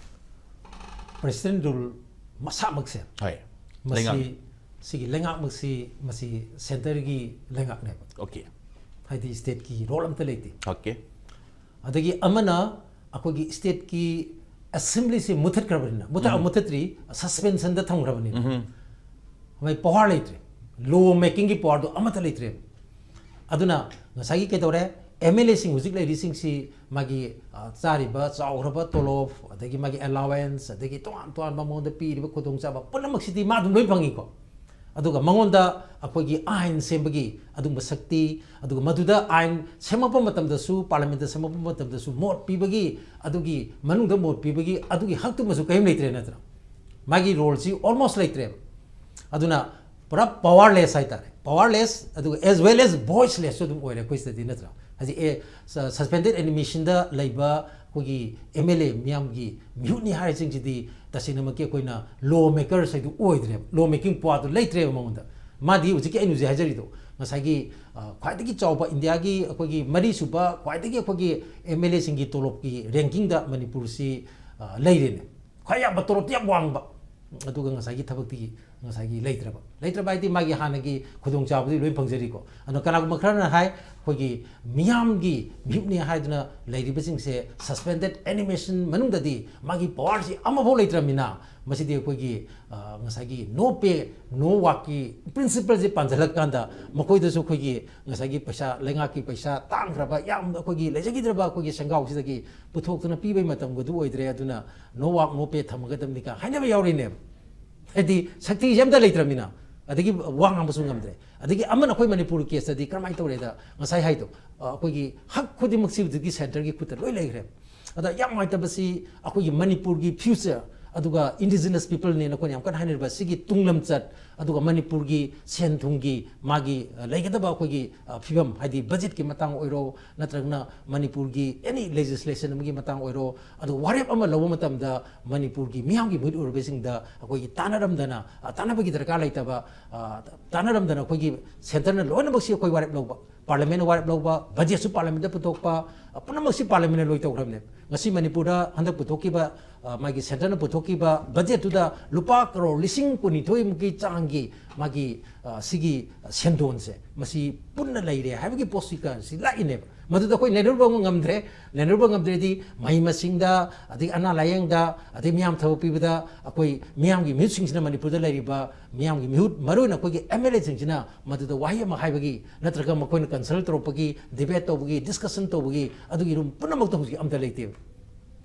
ꯄ꯭ꯔꯦꯁꯤꯗꯦꯟ ꯔꯨꯜ ꯃꯁꯥꯃꯛꯁꯦ, ꯍꯣꯏ꯫ ꯃꯁꯤ ꯂꯩꯉꯥꯛ꯫ ꯁꯤꯒꯤ ꯂꯩꯉꯥꯛꯃꯛꯁꯤ ꯃꯁꯤ centreꯒꯤ ꯂꯩꯉꯥꯛꯅꯦꯕ꯫ Okay. ꯍꯥꯏꯗꯤ stateꯀꯤ role ꯑꯝꯇ ꯂꯩꯇꯦ꯫ Okay. ꯑꯗꯒꯤ ꯑꯃꯅ ꯑꯩꯈꯣꯏꯒꯤ stateꯀꯤ assemblyꯁꯤ ꯃꯨꯊꯠꯈ꯭ꯔꯕꯅꯤꯅ, ꯃꯨꯊꯠ-, ꯃꯨꯊꯠꯇ꯭ꯔꯤ, suspensionꯗ ꯊꯝꯈ꯭ꯔꯕꯅꯤꯅ, ꯃꯣꯏ power ꯂꯩꯇ꯭ꯔꯦ, law makingꯒꯤ powerꯗꯣ ꯑꯃꯠꯇ ꯂꯩꯇ꯭ꯔꯦꯕ꯫ ꯑꯗꯨꯅ ꯉꯁꯥꯏꯒꯤ ꯀꯩꯗꯧꯔꯦ, MLAꯁꯤꯡ ꯍꯧꯖꯤꯛ ꯂꯩꯔꯤꯁꯤꯡꯁꯤ ꯃꯥꯒꯤ, ꯑ, ꯆꯥꯔꯤꯕ ꯆꯥꯎꯈ꯭ꯔꯕ ꯇꯣꯂꯣꯞ, ꯑꯗꯒꯤ ꯃꯥꯒꯤ allowance, ꯑꯗꯒꯤ ꯇꯣꯉꯥꯟ ꯇꯣꯉꯥꯟꯕ ꯃꯉꯣꯟꯗ ꯄꯤꯔꯤꯕ ꯈꯨꯗꯣꯡꯆꯥꯕ ꯄꯨꯝꯅꯃꯛꯁꯤꯗꯤ ꯃꯥ ꯑꯗꯨꯝ ꯂꯣꯏ ꯐꯪꯉꯤꯀꯣ꯫ ꯑꯗꯨꯒ ꯃꯉꯣꯟꯗ ꯑꯩꯈꯣꯏꯒꯤ ꯑꯥꯏꯟ ꯁꯦꯝꯕꯒꯤ ꯑꯗꯨꯒꯨꯝꯕ ꯁꯛꯇꯤ, ꯑꯗꯨꯒ ꯃꯗꯨꯗ ꯑꯥꯏꯟ ꯁꯦꯝꯃꯛꯄ ꯃꯇꯝꯗꯁꯨ, parliamentꯇ ꯁꯦꯝꯃꯛꯄ ꯃꯇꯝꯗꯁꯨ ꯃꯣꯠ ꯄꯤꯕꯒꯤ, ꯑꯗꯨꯒꯤ ꯃꯅꯨꯡꯗ ꯃꯣꯠ ꯄꯤꯕꯒꯤ ꯑꯗꯨꯒꯤ ꯍꯛꯇꯨꯃꯁꯨ ꯀꯔꯤꯝ ꯂꯩꯇ꯭ꯔꯦ ꯅꯠꯇ꯭ꯔꯥ? ꯃꯥꯒꯤ roleꯁꯤ almost ꯂꯩꯇ꯭ꯔꯦꯕ꯫ ꯑꯗꯨꯅ ꯄꯨꯔꯥ powerless ꯍꯥꯏꯇꯥꯔꯦ, powerless, ꯑꯗꯨꯒ as well as voicelessꯁꯨ ꯑꯗꯨꯝ ꯑꯣꯏꯔꯦ ꯑꯩꯈꯣꯏ ꯁꯤꯗꯗꯤ ꯅꯠꯇ꯭ꯔꯥ? ꯍꯧꯖꯤꯛ ꯑꯦ, ꯁ-, suspended animationꯗ ꯂꯩꯕ ꯑꯩꯈꯣꯏꯒꯤ MLA ꯃꯤꯌꯥꯝꯒꯤ ꯃꯤꯍꯨꯠꯅꯤ ꯍꯥꯏꯔꯤꯁꯤꯡꯁꯤꯗꯤ ꯇꯁꯦꯡꯅꯃꯛꯀꯤ ꯑꯩꯈꯣꯏꯅ law makers ꯍꯥꯏꯗꯨ ꯑꯣꯏꯗ꯭ꯔꯦꯕ, law making powerꯗꯨ ꯂꯩꯇ꯭ꯔꯦꯕ ꯃꯉꯣꯟꯗ꯫ ꯃꯥꯗꯤ ꯍꯧꯖꯤꯛꯀꯤ ꯑꯩꯅ ꯍꯧꯖꯤꯛ ꯍꯥꯏꯖꯔꯤꯗꯣ, ꯉꯁꯥꯏꯒꯤ, ꯑ, ꯈ꯭ꯋꯥꯏꯗꯒꯤ ꯆꯥꯎꯕ ꯏꯟꯗꯤꯌꯥꯒꯤ ꯑꯩꯈꯣꯏꯒꯤ ꯃꯔꯤꯁꯨꯕ ꯈ꯭ꯋꯥꯏꯗꯒꯤ ꯑꯩꯈꯣꯏꯒꯤ MLAꯁꯤꯡꯒꯤ ꯇꯣꯂꯣꯞꯀꯤ rankingꯗ ꯃꯅꯤꯄꯨꯔꯁꯤ, ꯑ, ꯂꯩꯔꯦꯅꯦ꯫ ꯈ꯭ꯋꯥꯏ ꯌꯥꯝꯕ ꯇꯣꯂꯣꯞꯇꯤ ꯌꯥꯝ ꯋꯥꯡꯕ, ꯑꯗꯨꯒ ꯉꯁꯥꯏꯒꯤ ꯊꯕꯛꯇꯤ ꯉꯁꯥꯏꯒꯤ ꯂꯩꯇ꯭ꯔꯕ꯫ ꯂꯩꯇ꯭ꯔꯕ ꯍꯥꯏꯗꯤ ꯃꯥꯒꯤ ꯍꯥꯟꯅꯒꯤ ꯈꯨꯗꯣꯡꯆꯥꯕꯗꯤ ꯂꯣꯏ ꯐꯪꯖꯔꯤꯀꯣ꯫ ꯑꯗꯣ ꯀꯅꯥꯒꯨꯝꯕ ꯈꯔꯅ ꯍꯥꯏ, ꯑꯩꯈꯣꯏꯒꯤ ꯃꯤꯌꯥꯝꯒꯤ ꯃꯤꯍꯨꯠꯅꯤ ꯍꯥꯏꯗꯨꯅ ꯂꯩꯔꯤꯕꯁꯤꯡꯁꯦ suspended animation ꯃꯅꯨꯡꯗꯗꯤ ꯃꯥꯒꯤ powerꯁꯤ ꯑꯃꯐꯥꯎ ꯂꯩꯇ꯭ꯔꯕꯅꯤꯅ, ꯃꯁꯤꯗꯤ ꯑꯩꯈꯣꯏꯒꯤ, ꯑ, ꯉꯁꯥꯏꯒꯤ no pay, no workꯀꯤ principleꯁꯦ ꯄꯥꯟꯁꯤꯜꯂꯀꯥꯟꯗ ꯃꯈꯣꯏꯗꯁꯨ ꯑꯩꯈꯣꯏꯒꯤ ꯉꯁꯥꯏꯒꯤ ꯄꯩꯁꯥ, ꯂꯩꯉꯥꯛꯀꯤ ꯄꯩꯁꯥ ꯇꯥꯡꯈ꯭ꯔꯕ, ꯌꯥꯝ ꯑꯩꯈꯣꯏꯒꯤ ꯂꯩꯖꯈꯤꯗ꯭ꯔꯕ ꯑꯩꯈꯣꯏꯒꯤ ꯁꯦꯟꯒꯥꯎꯁꯤꯗꯒꯤ ꯄꯨꯊꯣꯛꯇꯨꯅ ꯄꯤꯕꯒꯤ ꯃꯇꯝꯒꯗꯨ ꯑꯣꯏꯗ꯭ꯔꯦ꯫ ꯑꯗꯨꯅ no work no pay ꯊꯝꯃꯒꯗꯕꯅꯤ ꯀꯥꯏꯅ ꯍꯥꯏꯅꯕ ꯌꯥꯎꯔꯤꯅꯦꯕ꯫ ꯍꯥꯏꯗꯤ ꯁꯛꯇꯤꯁꯦ ꯑꯝꯇ ꯂꯩꯇ꯭ꯔꯕꯅꯤꯅ, ꯑꯗꯒꯤ ꯋꯥ ꯉꯥꯡꯕꯁꯨ ꯉꯝꯗ꯭ꯔꯦ꯫ ꯑꯗꯒꯤ ꯑꯃꯅ ꯑꯩꯈꯣꯏ ꯃꯅꯤꯄꯨꯔꯒꯤ caseꯇꯗꯤ ꯀꯔꯝꯍꯥꯏꯅ ꯇꯧꯔꯦꯗ, ꯉꯁꯥꯏ ꯍꯥꯏꯗꯣ, ꯑ, ꯑꯩꯈꯣꯏꯒꯤ ꯍꯛ ꯈꯨꯗꯤꯡꯃꯛꯁꯤ ꯍꯧꯖꯤꯛꯇꯤ centreꯒꯤ ꯈꯨꯠꯇ ꯂꯣꯏ ꯂꯩꯈ꯭ꯔꯦ꯫ ꯑꯗ ꯌꯥꯝ ꯅꯨꯡꯉꯥꯏꯇꯕꯁꯤ ꯑꯩꯈꯣꯏꯒꯤ ꯃꯅꯤꯄꯨꯔꯒꯤ future, ꯑꯗꯨꯒ indigenous peopleꯅꯦꯅ ꯑꯩꯈꯣꯏꯅ ꯌꯥꯝ ꯀꯟꯅ ꯍꯥꯏꯅꯔꯤꯕ ꯁꯤꯒꯤ ꯇꯨꯡ ꯂꯝꯆꯠ, ꯑꯗꯨꯒ ꯃꯅꯤꯄꯨꯔꯒꯤ ꯁꯦꯟ ꯊꯨꯝꯒꯤ ꯃꯥꯒꯤ, ꯑ, ꯂꯩꯒꯗꯕ ꯑꯩꯈꯣꯏꯒꯤ, ꯑ, ꯐꯤꯕꯝ, ꯍꯥꯏꯗꯤ budgetꯀꯤ ꯃꯇꯥꯡ ꯑꯣꯏꯔꯣ, ꯅꯠꯇ꯭ꯔꯒꯅ ꯃꯅꯤꯄꯨꯔꯒꯤ any legislation ꯑꯃꯒꯤ ꯃꯇꯥꯡ ꯑꯣꯏꯔꯣ, ꯑꯗꯨ ꯋꯥꯔꯦꯞ ꯑꯃ ꯂꯧꯕ ꯃꯇꯝꯗ ꯃꯅꯤꯄꯨꯔꯒꯤ ꯃꯤꯌꯥꯝꯒꯤ ꯃꯤꯍꯨꯠ ꯑꯣꯏꯔꯤꯕꯁꯤꯡꯗ ꯑꯩꯈꯣꯏꯒꯤ ꯇꯥꯟꯅꯔꯝꯗꯅ, ꯑ, ꯇꯥꯟꯅꯕꯒꯤ ꯗꯔꯀꯥꯔ ꯂꯩꯇꯕ, ꯑ, ꯇꯥꯟꯅꯔꯝꯗꯅ ꯑꯩꯈꯣꯏꯒꯤ centreꯅ ꯂꯣꯏꯅꯃꯛꯁꯤ ꯑꯩꯈꯣꯏ ꯋꯥꯔꯦꯞ ꯂꯧꯕ, ꯄꯥꯔꯂꯤꯌꯥꯃꯦꯟꯅ ꯋꯥꯔꯦꯞ ꯂꯧꯕ, ꯕꯖꯦꯠꯁꯨ ꯄꯥꯔꯂꯤꯌꯥꯃꯦꯟꯗ ꯄꯨꯊꯣꯛꯄ, ꯑ, ꯄꯨꯝꯅꯃꯛꯁꯤ ꯄꯥꯔꯂꯤꯌꯥꯃꯦꯟꯅ ꯂꯣꯏ ꯇꯧꯈ꯭ꯔꯕꯅꯦꯕ꯫ ꯉꯁꯤ ꯃꯅꯤꯄꯨꯔꯗ ꯍꯟꯗꯛ ꯄꯨꯊꯣꯛꯈꯤꯕ, ꯑ, ꯃꯥꯒꯤ ꯁꯦꯟꯇꯔꯅ ꯄꯨꯊꯣꯛꯈꯤꯕ ꯕꯖꯦꯠꯇꯨꯗ ꯂꯨꯄꯥ ꯀꯔꯣꯔ ꯂꯤꯁꯤꯡ ꯀꯨꯟꯅꯤꯊꯣꯏꯃꯨꯛꯀꯤ ꯆꯥꯡꯒꯤ ꯃꯥꯒꯤ, ꯑ, ꯁꯤꯒꯤ ꯁꯦꯟꯗꯣꯟꯁꯦ ꯃꯁꯤ ꯄꯨꯟꯅ ꯂꯩꯔꯦ ꯍꯥꯏꯕꯒꯤ ꯄꯣꯠꯁꯤ ꯀ-, ꯁꯤ ꯂꯥꯛꯏꯅꯦꯕ꯫ ꯃꯗꯨꯗ ꯑꯩꯈꯣꯏ ꯅꯩꯅꯔꯨꯕ ꯑꯃ ꯉꯝꯗ꯭ꯔꯦ꯫ ꯅꯩꯅꯔꯨꯕ ꯉꯝꯗ꯭ꯔꯦꯗꯤ ꯃꯍꯩ ꯃꯁꯤꯡꯗ, ꯑꯗꯒꯤ ꯑꯅꯥ ꯂꯥꯌꯦꯡꯗ, ꯑꯗꯩ ꯃꯤꯌꯥꯝ ꯊꯕꯛ ꯄꯤꯕꯗ ꯑꯩꯈꯣꯏ ꯃꯤꯌꯥꯝꯒꯤ ꯃꯤꯍꯨꯠꯁꯤꯡꯁꯤꯅ, ꯃꯅꯤꯄꯨꯔꯗ ꯂꯩꯔꯤꯕ ꯃꯤꯌꯥꯝꯒꯤ ꯃꯤꯍꯨꯠ, ꯃꯔꯨꯑꯣꯏꯅ ꯑꯩꯈꯣꯏꯒꯤ ꯑꯦꯝ ꯑꯦꯜ ꯑꯦꯁꯤꯡꯁꯤꯅ ꯃꯗꯨꯗ ꯋꯥꯍꯩ ꯑꯃ ꯍꯥꯏꯕꯒꯤ, ꯅꯠꯇ꯭ꯔꯒ ꯃꯈꯣꯏꯅ ꯀꯟꯁꯜ ꯇꯧꯔꯛꯄꯒꯤ, ꯗꯤꯕꯦꯠ ꯇꯧꯕꯒꯤ, ꯗꯤꯁꯀꯁꯟ ꯇꯧꯕꯒꯤ, ꯑꯗꯨꯒꯤ ꯔꯨꯝ ꯄꯨꯝꯅꯃꯛꯇ ꯍꯧꯖꯤꯛ ꯑꯝꯇ ꯂꯩꯇꯦꯕ꯫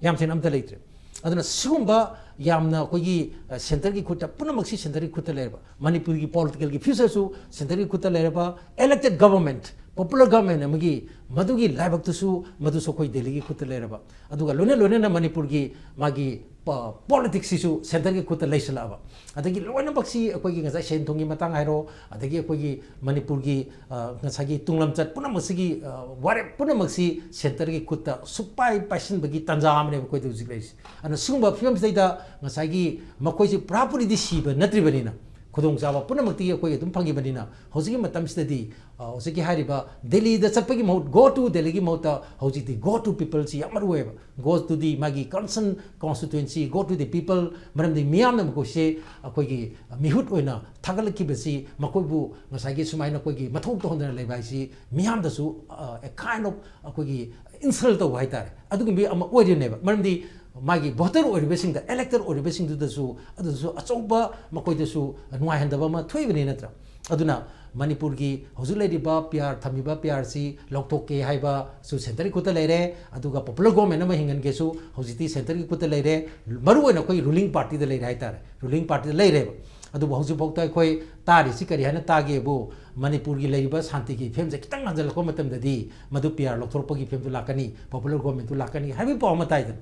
ꯌꯥꯝ ꯊꯤꯅ ꯑꯝꯇ ꯂꯩꯇ꯭ꯔꯦ꯫ ꯑꯗꯨꯅ ꯁꯤꯒꯨꯝꯕ ꯌꯥꯝꯅ ꯑꯩꯈꯣꯏꯒꯤ, ꯑ, ꯁꯦꯟꯇꯔꯒꯤ ꯈꯨꯠꯇ, ꯄꯨꯝꯅꯃꯛꯁꯤ ꯁꯦꯟꯇꯔꯒꯤ ꯈꯨꯠꯇ ꯂꯩꯔꯕ, ꯃꯅꯤꯄꯨꯔꯒꯤ ꯄꯣꯂꯤꯇꯤꯀꯦꯜꯒꯤ ꯐ꯭ꯌꯨꯆꯔꯁꯨ ꯁꯦꯟꯇꯔꯒꯤ ꯈꯨꯠꯇ ꯂꯩꯔꯕ, elected government, popular government ꯑꯃꯒꯤ ꯃꯗꯨꯒꯤ ꯂꯥꯏꯕꯛꯇꯨꯁꯨ, ꯃꯗꯨꯁꯨ ꯑꯩꯈꯣꯏ ꯗꯦꯜꯂꯤꯒꯤ ꯈꯨꯠꯇ ꯂꯩꯔꯕ, ꯑꯗꯨꯒ ꯂꯣꯏꯅ ꯂꯣꯏꯅꯅ ꯃꯅꯤꯄꯨꯔꯒꯤ ꯃꯥꯒꯤ ꯄ-, ꯄꯣꯂꯤꯇꯤꯛꯁꯁꯤꯁꯨ ꯁꯦꯟꯇꯔꯒꯤ ꯈꯨꯠꯇ ꯂꯩꯁꯤꯜꯂꯛꯑꯕ꯫ ꯑꯗꯒꯤ ꯂꯣꯏꯅꯃꯛꯁꯤ ꯑꯩꯈꯣꯏꯒꯤ ꯉꯁꯥꯏ ꯁꯦꯟ ꯊꯨꯝꯒꯤ ꯃꯇꯥꯡ ꯍꯥꯏꯔꯣ, ꯑꯗꯒꯤ ꯑꯩꯈꯣꯏꯒꯤ ꯃꯅꯤꯄꯨꯔꯒꯤ, ꯑ, ꯉꯁꯥꯏꯒꯤ ꯇꯨꯡꯂꯝꯆꯠ ꯄꯨꯝꯅꯃꯛꯁꯤꯒꯤ, ꯑ, ꯋꯥꯔꯦꯞ ꯄꯨꯝꯅꯃꯛꯁꯤ ꯁꯦꯟꯇꯔꯒꯤ ꯈꯨꯠꯇ ꯁꯨꯛꯄꯥꯏ ꯄꯥꯏꯁꯤꯟꯕꯒꯤ ꯇꯥꯟꯖꯥ ꯑꯃꯅꯦꯕ ꯑꯩꯈꯣꯏꯗ ꯍꯧꯖꯤꯛ ꯂꯩꯔꯤꯁꯦ꯫ ꯑꯗꯨꯅ ꯁꯤꯒꯨꯝꯕ ꯐꯤꯕꯝꯁꯤꯗꯩꯗ ꯉꯁꯥꯏꯒꯤ ꯃꯈꯣꯏꯁꯤ ꯄꯨꯔꯥꯄꯨꯔꯤꯗꯤ ꯁꯤꯕ ꯅꯠꯇ꯭ꯔꯤꯕꯅꯤꯅ, ꯈꯨꯗꯣꯡꯆꯥꯕ ꯄꯨꯝꯅꯃꯛꯇꯤ ꯑꯩꯈꯣꯏ ꯑꯗꯨꯝ ꯐꯪꯉꯤꯕꯅꯤꯅ, ꯍꯧꯖꯤꯛꯀꯤ ꯃꯇꯝꯁꯤꯗꯗꯤ, ꯑ, ꯍꯧꯖꯤꯛꯀꯤ ꯍꯥꯏꯔꯤꯕ ꯗꯦꯜꯂꯤꯗ ꯆꯠꯄꯒꯤ ꯃꯍꯨꯠ, go to ꯗꯦꯜꯂꯤꯒꯤ ꯃꯍꯨꯠꯇ ꯍꯧꯖꯤꯛꯇꯤ go to peopleꯁꯤ ꯌꯥꯝ ꯃꯔꯨ ꯑꯣꯏꯌꯦꯕ꯫ Go to the ꯃꯥꯒꯤ concern constituency, go to the people, ꯃꯔꯝꯗꯤ ꯃꯤꯌꯥꯝꯅ ꯃꯈꯣꯏꯁꯦ ꯑꯩꯈꯣꯏꯒꯤ ꯃꯤꯍꯨꯠ ꯑꯣꯏꯅ ꯊꯥꯒꯠꯂꯛꯈꯤꯕꯁꯤ, ꯃꯈꯣꯏꯕꯨ ꯉꯁꯥꯏꯒꯤ ꯁꯨꯃꯥꯏꯅ ꯑꯩꯈꯣꯏꯒꯤ ꯃꯊꯧ ꯇꯧꯍꯟꯗꯅ ꯂꯩꯕ ꯍꯥꯏꯁꯤ ꯃꯤꯌꯥꯝꯗꯁꯨ, ꯑ, a kind of ꯑꯩꯈꯣꯏꯒꯤ insult ꯇꯧꯕ ꯍꯥꯏꯇꯥꯔꯦ, ꯑꯗꯨꯒꯨꯝꯕ ꯑꯃ ꯑꯣꯏꯔꯤꯅꯦꯕ꯫ ꯃꯔꯝꯗꯤ ꯃꯥꯒꯤ voter ꯑꯣꯏꯔꯤꯕꯁꯤꯡꯗ, elector ꯑꯣꯏꯔꯤꯕꯁꯤꯡꯗꯨꯗꯁꯨ, ꯑꯗꯨꯗꯁꯨ ꯑꯆꯧꯕ ꯃꯈꯣꯏꯗꯁꯨ ꯅꯨꯡꯉꯥꯏꯍꯟꯗꯕ ꯑꯃ ꯊꯣꯛꯏꯕꯅꯤ, ꯅꯠꯇ꯭ꯔꯥ? ꯑꯗꯨꯅ ꯃꯅꯤꯄꯨꯔꯒꯤ ꯍꯧꯖꯤꯛ ꯂꯩꯔꯤꯕ ꯄꯤ ꯑꯥꯔ, ꯊꯝꯃꯤꯕ ꯄꯤ ꯑꯥꯔꯁꯤ ꯂꯧꯊꯣꯛꯀꯦ ꯍꯥꯏꯕꯁꯨ ꯁꯦꯟꯇꯔꯒꯤ ꯈꯨꯠꯇ ꯂꯩꯔꯦ, ꯑꯗꯨꯒ popular government ꯑꯃ ꯍꯤꯡꯍꯟꯒꯦꯁꯨ ꯍꯧꯖꯤꯛꯇꯤ ꯁꯦꯟꯇꯔꯒꯤ ꯈꯨꯠꯇ ꯂꯩꯔꯦ, ꯃꯔꯨꯑꯣꯏꯅ ꯑꯩꯈꯣꯏ ꯔꯨꯂꯤꯡ ꯄꯥꯔꯇꯤꯗ ꯂꯩꯔꯦ ꯍꯥꯏꯇꯥꯔꯦ, ꯔꯨꯂꯤꯡ ꯄꯥꯔꯇꯤꯗ ꯂꯩꯔꯦꯕ꯫ ꯑꯗꯨꯕꯨ ꯍꯧꯖꯤꯛꯐꯥꯎꯗ ꯑꯩꯈꯣꯏ ꯇꯥꯔꯤꯁꯤ ꯀꯔꯤ ꯍꯥꯏꯅ ꯇꯥꯒꯦꯕꯨ, ꯃꯅꯤꯄꯨꯔꯒꯤ ꯂꯩꯔꯤꯕ ꯁꯥꯟꯇꯤꯒꯤ ꯐꯤꯕꯝꯁꯦ ꯈꯤꯇꯪ ꯍꯟꯖꯜꯂꯛꯄ ꯃꯇꯝꯗꯗꯤ ꯃꯗꯨ ꯄꯤ ꯑꯥꯔ ꯂꯧꯊꯣꯔꯛꯄꯒꯤ ꯐꯤꯕꯝꯗꯨ ꯂꯥꯛꯀꯅꯤ, popular governmentꯇꯨ ꯂꯥꯛꯀꯅꯤ ꯍꯥꯏꯕꯒꯤ ꯄꯥꯎ ꯑꯃ ꯇꯥꯏꯗꯅ,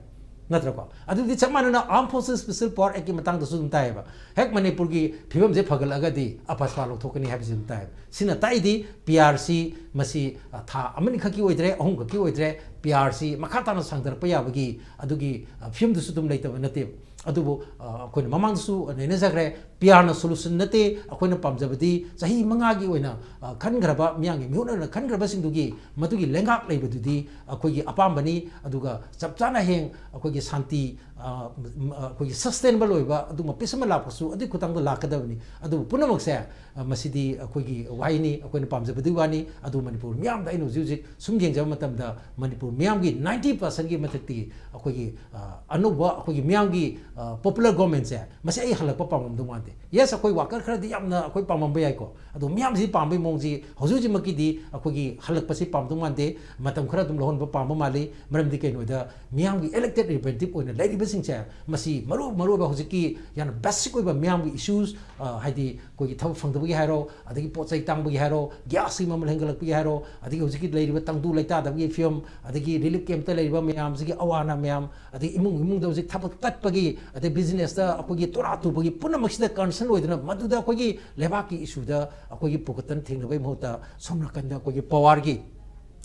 ꯅꯠꯇ꯭ꯔꯀꯣ? ꯑꯗꯨꯗꯤ ꯆꯞ ꯃꯥꯟꯅꯅ Armed Forces Special Power Actꯀꯤ ꯃꯇꯥꯡꯗꯁꯨ ꯑꯗꯨꯝ ꯇꯥꯏꯌꯦꯕ꯫ ꯍꯦꯛ ꯃꯅꯤꯄꯨꯔꯒꯤ ꯐꯤꯕꯝꯁꯦ ꯐꯒꯠꯂꯛꯑꯒꯗꯤ ꯑꯄꯁꯄꯥ ꯂꯧꯊꯣꯛꯀꯅꯤ ꯍꯥꯏꯕꯁꯤ ꯑꯗꯨꯝ ꯇꯥꯏꯌꯦꯕ꯫ ꯁꯤꯅ ꯇꯥꯛꯏꯗꯤ ꯄꯤ ꯑꯥꯔꯁꯤ ꯃꯁꯤ, ꯑ, ꯊꯥ ꯑꯃꯅꯤ ꯈꯛꯀꯤ ꯑꯣꯏꯗ꯭ꯔꯦ, ꯑꯍꯨꯝ ꯈꯛꯀꯤ ꯑꯣꯏꯗ꯭ꯔꯦ, ꯄꯤ ꯑꯥꯔꯁꯤ ꯃꯈꯥ ꯇꯥꯅ ꯁꯥꯡꯊꯔꯛꯄ ꯌꯥꯕꯒꯤ ꯑꯗꯨꯒꯤ, ꯑ, ꯐꯤꯕꯝꯗꯨꯁꯨ ꯑꯗꯨꯝ ꯂꯩꯇꯕ ꯅꯠꯇꯦꯕ꯫ ꯑꯗꯨꯕꯨ, ꯑ, ꯑꯩꯈꯣꯏꯅ ꯃꯃꯥꯡꯗꯁꯨ ꯅꯩꯅꯖꯈ꯭ꯔꯦ, ꯄꯤ ꯑꯥꯔꯅ ꯁꯣꯂꯨꯁꯟ ꯅꯠꯇꯦ꯫ ꯑꯩꯈꯣꯏꯅ ꯄꯥꯝꯖꯕꯗꯤ ꯆꯍꯤ ꯃꯉꯥꯒꯤ ꯑꯣꯏꯅ, ꯑ, ꯈꯟꯈ꯭ꯔꯕ, ꯃꯤꯌꯥꯝꯒꯤ ꯃꯤꯍꯨꯠ ꯑꯣꯏꯅ ꯈꯟꯈ꯭ꯔꯕꯁꯤꯡꯗꯨꯒꯤ ꯃꯗꯨꯒꯤ ꯂꯩꯉꯥꯛ ꯂꯩꯕꯗꯨꯗꯤ ꯑꯩꯈꯣꯏꯒꯤ ꯑꯄꯥꯝꯕꯅꯤ꯫ ꯑꯗꯨꯒ ꯆꯞ ꯆꯥꯅ ꯍꯌꯦꯡ ꯑꯩꯈꯣꯏꯒꯤ ꯁꯥꯟꯇꯤ, ꯑ, ꯃ-, ꯑ, ꯑꯩꯈꯣꯏꯒꯤ ꯁꯁꯇꯦꯅꯦꯕꯜ ꯑꯣꯏꯕ ꯑꯗꯨꯒꯨꯝꯕ ꯄꯤꯁ ꯑꯃ ꯂꯥꯛꯄꯁꯨ ꯑꯗꯨꯒꯤ ꯈꯨꯊꯥꯡꯗ ꯂꯥꯛꯀꯗꯕꯅꯤ꯫ ꯑꯗꯨꯕꯨ ꯄꯨꯝꯅꯃꯛꯁꯦ, ꯑ, ꯃꯁꯤꯗꯤ ꯑꯩꯈꯣꯏꯒꯤ ꯋꯥꯍꯩꯅꯤ, ꯑꯩꯈꯣꯏꯅ ꯄꯥꯝꯖꯕꯗꯨꯒꯤ ꯋꯥꯅꯤ꯫ ꯑꯗꯨ ꯃꯅꯤꯄꯨꯔ ꯃꯤꯌꯥꯝꯗ ꯑꯩꯅ ꯍꯧꯖꯤꯛ ꯍꯧꯖꯤꯛ ꯁꯨꯝ ꯌꯦꯡꯖꯕ ꯃꯇꯝꯗ ꯃꯅꯤꯄꯨꯔ ꯃꯤꯌꯥꯝꯒꯤ ꯅꯥꯏꯟꯇꯤ ꯄꯥꯔꯁꯦꯟꯒꯤ ꯃꯊꯛꯇꯤ ꯑꯩꯈꯣꯏꯒꯤ, ꯑ, ꯑꯅꯧꯕ ꯑꯩꯈꯣꯏꯒꯤ ꯃꯤꯌꯥꯝꯒꯤ, ꯑ, ꯄꯣꯄꯨꯂꯔ ꯒꯣꯔꯃꯦꯟꯁꯦ, ꯃꯁꯤ ꯑꯩ ꯍꯜꯂꯛꯄ ꯄꯥꯝꯃꯝꯗꯧ ꯃꯥꯟꯗꯦ꯫ ꯌꯦꯁ, ꯑꯩꯈꯣꯏ ꯋꯥꯀꯔ ꯈꯔꯗꯤ ꯌꯥꯝꯅ ꯑꯩꯈꯣꯏ ꯄꯥꯝꯃꯝꯕ ꯌꯥꯏꯀꯣ, ꯑꯗꯣ ꯃꯤꯌꯥꯝꯁꯤ ꯄꯥꯝꯕꯒꯤ ꯃꯑꯣꯡꯁꯤ ꯍꯧꯖꯤꯛ ꯍꯧꯖꯤꯛꯃꯛꯀꯤꯗꯤ ꯑꯩꯈꯣꯏꯒꯤ ꯍꯜꯂꯛꯄꯁꯤ ꯄꯥꯝꯗꯧ ꯃꯥꯟꯗꯦ꯫ ꯃꯇꯝ ꯈꯔ ꯑꯗꯨꯝ ꯂꯧꯍꯟꯕ ꯄꯥꯝꯕ ꯃꯥꯜꯂꯤ꯫ ꯃꯔꯝꯗꯤ ꯀꯩꯅꯣꯗ ꯃꯤꯌꯥꯝꯒꯤ ꯏꯂꯦꯛꯇꯦꯠ ꯔꯤꯄ꯭ꯔꯦꯖꯦꯟꯇꯦꯇꯤꯚ ꯑꯣꯏꯅ ꯂꯩꯔꯤꯕꯁꯤꯡꯁꯦ, ꯃꯁꯤ ꯃꯔꯨ ꯃꯔꯨꯑꯣꯏꯕ ꯍꯧꯖꯤꯛꯀꯤ ꯌꯥꯝꯅ ꯕꯦꯁꯤꯛ ꯑꯣꯏꯕ ꯃꯤꯌꯥꯝꯒꯤ ꯏꯁꯨꯁ, ꯍꯥꯏꯗꯤ ꯑꯩꯈꯣꯏꯒꯤ ꯊꯕꯛ ꯐꯪꯗꯕꯒꯤ ꯍꯥꯏꯔꯣ, ꯑꯗꯒꯤ ꯄꯣꯠ ꯆꯩ ꯇꯥꯡꯕꯒꯤ ꯍꯥꯏꯔꯣ, ꯒ꯭ꯌꯥꯁꯀꯤ ꯃꯃꯜ ꯍꯦꯟꯒꯠꯂꯛꯄꯒꯤ ꯍꯥꯏꯔꯣ, ꯑꯗꯒꯤ ꯍꯧꯖꯤꯛꯀꯤ ꯂꯩꯔꯤꯕ ꯇꯪꯗꯨ ꯂꯩꯇꯥꯗꯕꯒꯤ ꯐꯤꯕꯝ, ꯑꯗꯒꯤ ꯔꯤꯂꯤꯐ ꯀꯦꯝꯞꯇ ꯂꯩꯔꯤꯕ ꯃꯌꯥꯝꯁꯤꯒꯤ ꯑꯋꯥ ꯑꯅꯥ ꯃꯌꯥꯝ, ꯑꯗꯒꯤ ꯏꯃꯨꯡ ꯏꯃꯨꯡꯗ ꯍꯧꯖꯤꯛ ꯊꯕꯛ ꯇꯠꯄꯒꯤ, ꯑꯗꯩ ꯕꯤꯖꯤꯅꯦꯁꯇ ꯑꯩꯈꯣꯏꯒꯤ ꯇꯣꯔꯥ ꯇꯨꯕꯒꯤ ꯄꯨꯝꯅꯃꯛꯁꯤꯗ ꯀꯟꯁꯔꯟ ꯑꯣꯏꯗꯨꯅ ꯃꯗꯨꯗ ꯑꯩꯈꯣꯏꯒꯤ ꯂꯩꯕꯥꯛꯀꯤ ꯏꯁꯨꯗ ꯑꯩꯈꯣꯏꯒꯤ ꯄꯨꯈꯠꯇꯅ ꯊꯦꯡꯅꯕꯒꯤ ꯃꯍꯨꯠꯇ ꯁꯣꯝ ꯅꯥꯀꯟꯗ ꯑꯩꯈꯣꯏꯒꯤ ꯄꯋꯥꯔꯒꯤ,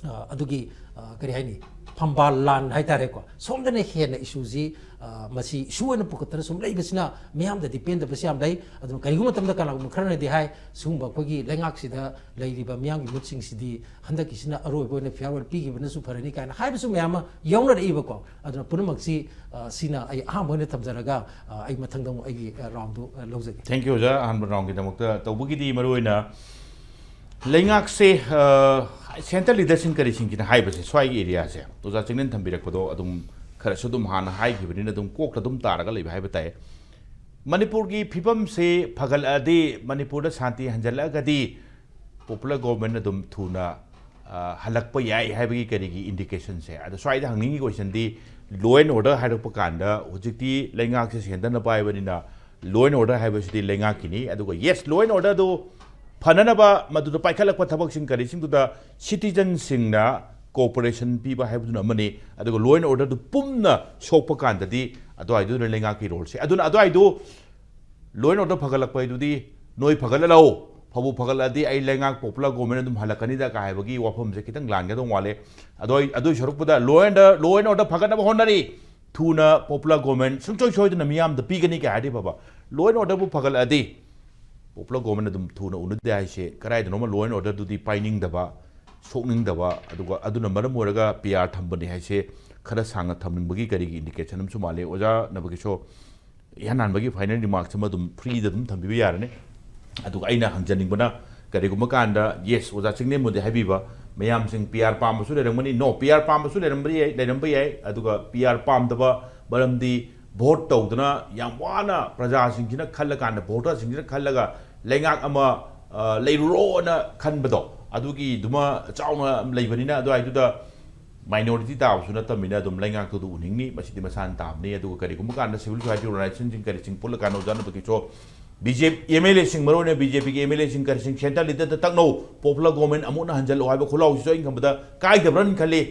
ꯑ, ꯑꯗꯨꯒꯤ, ꯑ, ꯀꯔꯤ ꯍꯥꯏꯅꯤ, ꯐꯝꯕꯥꯜ ꯂꯥꯟ ꯍꯥꯏꯇꯥꯔꯦꯀꯣ, ꯁꯣꯝꯗꯅ ꯍꯦꯟꯅ ꯏꯁꯨꯁꯤ, ꯑ, ꯃꯁꯤ ꯏꯁꯨ ꯑꯣꯏꯅ ꯄꯨꯈꯠꯇꯅ ꯁꯨꯝ ꯂꯩꯕꯁꯤꯅ ꯃꯤꯌꯥꯝꯗꯗꯤ ꯄꯦꯟꯗꯕꯁꯨ ꯌꯥꯝ ꯂꯩ꯫ ꯑꯗꯨꯅ ꯀꯔꯤꯒꯨꯝꯕ ꯃꯇꯝꯗ ꯀꯅꯥꯒꯨꯝꯕ ꯈꯔꯅꯗꯤ ꯍꯥꯏ, ꯁꯤꯒꯨꯝꯕ ꯑꯩꯈꯣꯏꯒꯤ ꯂꯩꯉꯥꯛꯁꯤꯗ ꯂꯩꯔꯤꯕ ꯃꯤꯌꯥꯝꯒꯤ ꯃꯤꯍꯨꯠꯁꯤꯡꯁꯤꯗꯤ ꯍꯟꯗꯛꯀꯤꯁꯤꯅ ꯑꯔꯣꯏꯕ ꯑꯣꯏꯅ ꯐꯤꯌꯥꯔꯋꯦꯜ ꯄꯤꯈꯤꯕꯅꯁꯨ ꯐꯔꯅꯤ ꯀꯥꯏꯅ ꯍꯥꯏꯕꯁꯨ ꯃꯌꯥꯝ ꯑꯃ ꯌꯥꯎꯅꯔꯛꯏꯕꯀꯣ꯫ ꯑꯗꯨꯅ ꯄꯨꯝꯅꯃꯛꯁꯤ, ꯑ, ꯁꯤꯅ ꯑꯩ ꯑꯍꯥꯟꯕ ꯑꯣꯏꯅ ꯊꯝꯖꯔꯒ, ꯑ, ꯑꯩ ꯃꯊꯪꯗ ꯑꯃꯨꯛ ꯑꯩꯒꯤ, ꯑ, ꯔꯥꯎꯟꯗꯨ, ꯑ, ꯂꯧꯖꯒꯦ꯫ Thank you, ꯑꯣꯖꯥ꯫ ꯑꯍꯥꯟꯕ ꯔꯥꯎꯟꯒꯤꯗꯃꯛꯇ ꯇꯧꯕꯒꯤꯗꯤ ꯃꯔꯨꯑꯣꯏꯅ ꯂꯩꯉꯥꯛꯁꯦ, ꯑ, ꯁꯦꯟꯇꯔ ꯂꯤꯗꯔꯁꯤꯡ ꯀꯔꯤꯁꯤꯡꯁꯤꯅ ꯍꯥꯏꯕꯁꯦ, ꯁ꯭ꯋꯥꯏꯒꯤ ꯑꯦꯔꯤꯌꯥꯁꯦ ꯑꯣꯖꯥ ꯆꯤꯡꯅꯟ ꯊꯝꯕꯤꯔꯛꯄꯗꯣ ꯑꯗꯨꯝ ꯈꯔꯁꯨ ꯑꯗꯨꯝ ꯍꯥꯟꯅ ꯍꯥꯏꯈꯤꯕꯅꯤꯅ ꯑꯗꯨꯝ ꯀꯣꯛꯇ ꯑꯗꯨꯝ ꯇꯥꯔꯒ ꯂꯩꯕ ꯍꯥꯏꯕ ꯇꯥꯏ꯫ ꯃꯅꯤꯄꯨꯔꯒꯤ ꯐꯤꯕꯝꯁꯦ ꯐꯒꯠꯂꯛꯑꯗꯤ, ꯃꯅꯤꯄꯨꯔꯗ ꯁꯥꯟꯇꯤ ꯍꯟꯖꯜꯂꯛꯑꯒꯗꯤ, ꯄꯣꯄꯨꯂꯔ ꯒꯣꯚꯔꯟꯃꯦꯟ ꯑꯗꯨꯝ ꯊꯨꯅ, ꯑ, ꯍꯜꯂꯛꯄ ꯌꯥꯏ ꯍꯥꯏꯕꯒꯤ ꯀꯔꯤꯒꯤ ꯏꯟꯗꯤꯀꯦꯁꯟꯁꯦ? ꯑꯗꯣ ꯁ꯭ꯋꯥꯏꯗ ꯍꯪꯅꯤꯡꯉꯤ ꯀꯣꯏꯁꯟꯗꯤ, ꯂꯣ ꯑꯦꯟ ꯑꯣꯔꯗꯔ ꯍꯥꯏꯔꯛꯄ ꯀꯥꯟꯗ ꯍꯧꯖꯤꯛꯇꯤ ꯂꯩꯉꯥꯛꯁꯦ ꯁꯦꯟꯇꯔꯅ ꯄꯥꯏꯕꯅꯤꯅ ꯂꯣ ꯑꯦꯟ ꯑꯣꯔꯗꯔ ꯍꯥꯏꯕꯁꯤꯗꯤ ꯂꯩꯉꯥꯛꯀꯤꯅꯤ꯫ ꯑꯗꯨꯒ ꯌꯦꯁ, ꯂꯣ ꯑꯦꯟ ꯑꯣꯔꯗꯔꯗꯨ ꯐꯅꯅꯕ ꯃꯗꯨꯗ ꯄꯥꯏꯈꯠꯂꯛꯄ ꯊꯕꯛꯁꯤꯡ ꯀꯔꯤꯁꯤꯡꯗꯨꯗ ꯁꯤꯇꯤꯖꯟꯁꯤꯡꯅ ꯀꯣꯑꯣꯄꯔꯦꯁꯟ ꯄꯤꯕ ꯍꯥꯏꯕꯗꯨꯅ ꯑꯃꯅꯤ, ꯑꯗꯨꯒ ꯂꯣ ꯑꯦꯟ ꯑꯣꯔꯗꯔꯗꯨ ꯄꯨꯝꯅ ꯁꯣꯛꯄ ꯀꯥꯟꯗꯗꯤ ꯑꯗꯨꯋꯥꯏꯗꯨꯗ ꯂꯩꯉꯥꯛꯀꯤ ꯔꯣꯜꯁꯦ꯫ ꯑꯗꯨꯅ ꯑꯗꯨꯋꯥꯏꯗꯨ ꯂꯣ ꯑꯦꯟ ꯑꯣꯔꯗꯔ ꯐꯒꯠꯂꯛꯄ ꯍꯥꯏꯗꯨꯗꯤ ꯅꯣꯏ ꯐꯒꯠꯍꯜꯂꯛꯑꯣ, ꯐꯕꯨ ꯐꯒꯠꯂꯛꯑꯗꯤ ꯑꯩ ꯂꯩꯉꯥꯛ ꯄꯣꯄꯨꯂꯔ ꯒꯣꯚꯔꯟꯃꯦꯟ ꯑꯗꯨꯝ ꯍꯜꯂꯛꯀꯅꯤꯗ ꯀꯥ ꯍꯥꯏꯕꯒꯤ ꯋꯥꯐꯝꯁꯦ ꯈꯤꯇꯪ ꯂꯥꯟꯒꯗꯧ ꯃꯥꯜꯂꯦ꯫ ꯑꯗꯣ ꯑꯩ ꯑꯗꯨꯏ ꯁꯔꯨꯛꯄꯨꯗ law and, law and order ꯐꯒꯠꯅꯕ ꯍꯣꯠꯅꯔꯤ, ꯊꯨꯅ popular government ꯁꯨꯡꯁꯣꯏ ꯁꯣꯏꯗꯅ ꯃꯤꯌꯥꯝꯗ ꯄꯤꯒꯅꯤ ꯀꯥꯏ ꯍꯥꯏꯔꯗꯤ ꯐꯕ, law and orderꯕꯨ ꯐꯒꯠꯂꯛꯑꯗꯤ, popular government ꯑꯗꯨꯝ ꯊꯨꯅ ꯎꯅꯗꯦ ꯍꯥꯏꯁꯦ ꯀꯗꯥꯏꯗꯅꯣꯃ law and orderꯗꯨꯗꯤ ꯄꯥꯏꯅꯤꯡꯗꯕ, ꯁꯣꯛꯅꯤꯡꯗꯕ, ꯑꯗꯨꯒ ꯑꯗꯨꯅ ꯃꯔꯝ ꯑꯣꯏꯔꯒ ꯄꯤ ꯑꯥꯔ ꯊꯝꯕꯅꯤ ꯍꯥꯏꯁꯦ ꯈꯔ ꯁꯥꯡꯅ ꯊꯝꯅꯤꯡꯕꯒꯤ ꯀꯔꯤꯒꯤ indication ꯑꯃꯁꯨ ꯃꯥꯜꯂꯦ꯫ ꯑꯣꯖꯥ ꯅꯕꯒꯤꯁꯣ, ꯏꯍꯥꯟ ꯍꯥꯟꯕꯒꯤ final remarks ꯑꯃ ꯑꯗꯨꯝ freeꯗ ꯑꯗꯨꯝ ꯊꯝꯕꯤꯕ ꯌꯥꯔꯅꯤ꯫ ꯑꯗꯨꯒ ꯑꯩꯅ ꯍꯪꯖꯅꯤꯡꯕꯅ, ꯀꯔꯤꯒꯨꯝꯕ ꯀꯥꯟꯗ, yes, ꯑꯣꯖꯥ ꯆꯤꯡꯂꯦꯝꯕꯨꯗꯤ ꯍꯥꯏꯕꯤꯕ, ꯃꯌꯥꯝꯁꯤꯡ ꯄꯤ ꯑꯥꯔ ꯄꯥꯝꯕꯁꯨ ꯂꯩꯔꯝꯒꯅꯤ, no, ꯄꯤ ꯑꯥꯔ ꯄꯥꯝꯕꯁꯨ ꯂꯩꯔꯝꯕ ꯌꯥꯏ, ꯂꯩꯔꯝꯕ ꯌꯥꯏ, ꯑꯗꯨꯒ ꯄꯤ ꯑꯥꯔ ꯄꯥꯝꯗꯕ ꯃꯔꯝꯗꯤ vote ꯇꯧꯗꯅ ꯌꯥꯝ ꯋꯥꯅ ꯄ꯭ꯔꯖꯥꯁꯤꯡꯁꯤꯅ ꯈꯜꯂꯀꯥꯟꯗ, voterꯁꯤꯡꯁꯤꯅ ꯈꯜꯂꯒ ꯂꯩꯉꯥꯛ ꯑꯃ, ꯑ, ꯂꯩꯔꯨꯔꯣꯅ ꯈꯟꯕꯗꯣ, ꯑꯗꯨꯒꯤꯗꯨꯃ ꯆꯥꯎꯅ ꯂꯩꯕꯅꯤꯅ, ꯑꯗꯨꯋꯥꯏꯗꯨꯗ minority ꯇꯥꯕꯁꯨ ꯅꯠꯇꯕꯅꯤꯅ ꯑꯗꯨꯝ ꯂꯩꯉꯥꯛꯇꯨꯗ ꯎꯅꯤꯡꯅꯤ꯫ ꯃꯁꯤꯗꯤ ꯃꯁꯥꯅ ꯇꯥꯕꯅꯤ꯫ ꯑꯗꯨꯒ ꯀꯔꯤꯒꯨꯝꯕ ꯀꯥꯟꯗ civil society organizationꯁꯤꯡ ꯀꯔꯤꯁꯤꯡ ꯄꯨꯜꯂꯀꯥꯟꯗ ꯑꯣꯖꯥ ꯅꯕꯒꯤꯁꯣ, B J P M L ꯑꯦꯁꯤꯡ, ꯃꯔꯨꯑꯣꯏꯅ ꯕꯤ ꯖꯦ ꯄꯤꯒꯤ ꯑꯦꯝ ꯑꯦꯜ ꯑꯦꯁꯤꯡ ꯀꯔꯤꯁꯤꯡ centre leaderꯗ ꯇꯛꯅꯧ, popular government ꯑꯃꯨꯛ ꯍꯟꯅ ꯍꯟꯖꯜꯂꯛꯑꯣ ꯍꯥꯏꯕ ꯈꯨꯜꯂꯥꯎꯁꯤꯁꯨ ꯑꯩꯅ ꯈꯟꯕꯗ ꯀꯥꯏꯗꯕ꯭ꯔꯅ ꯈꯜꯂꯤ꯫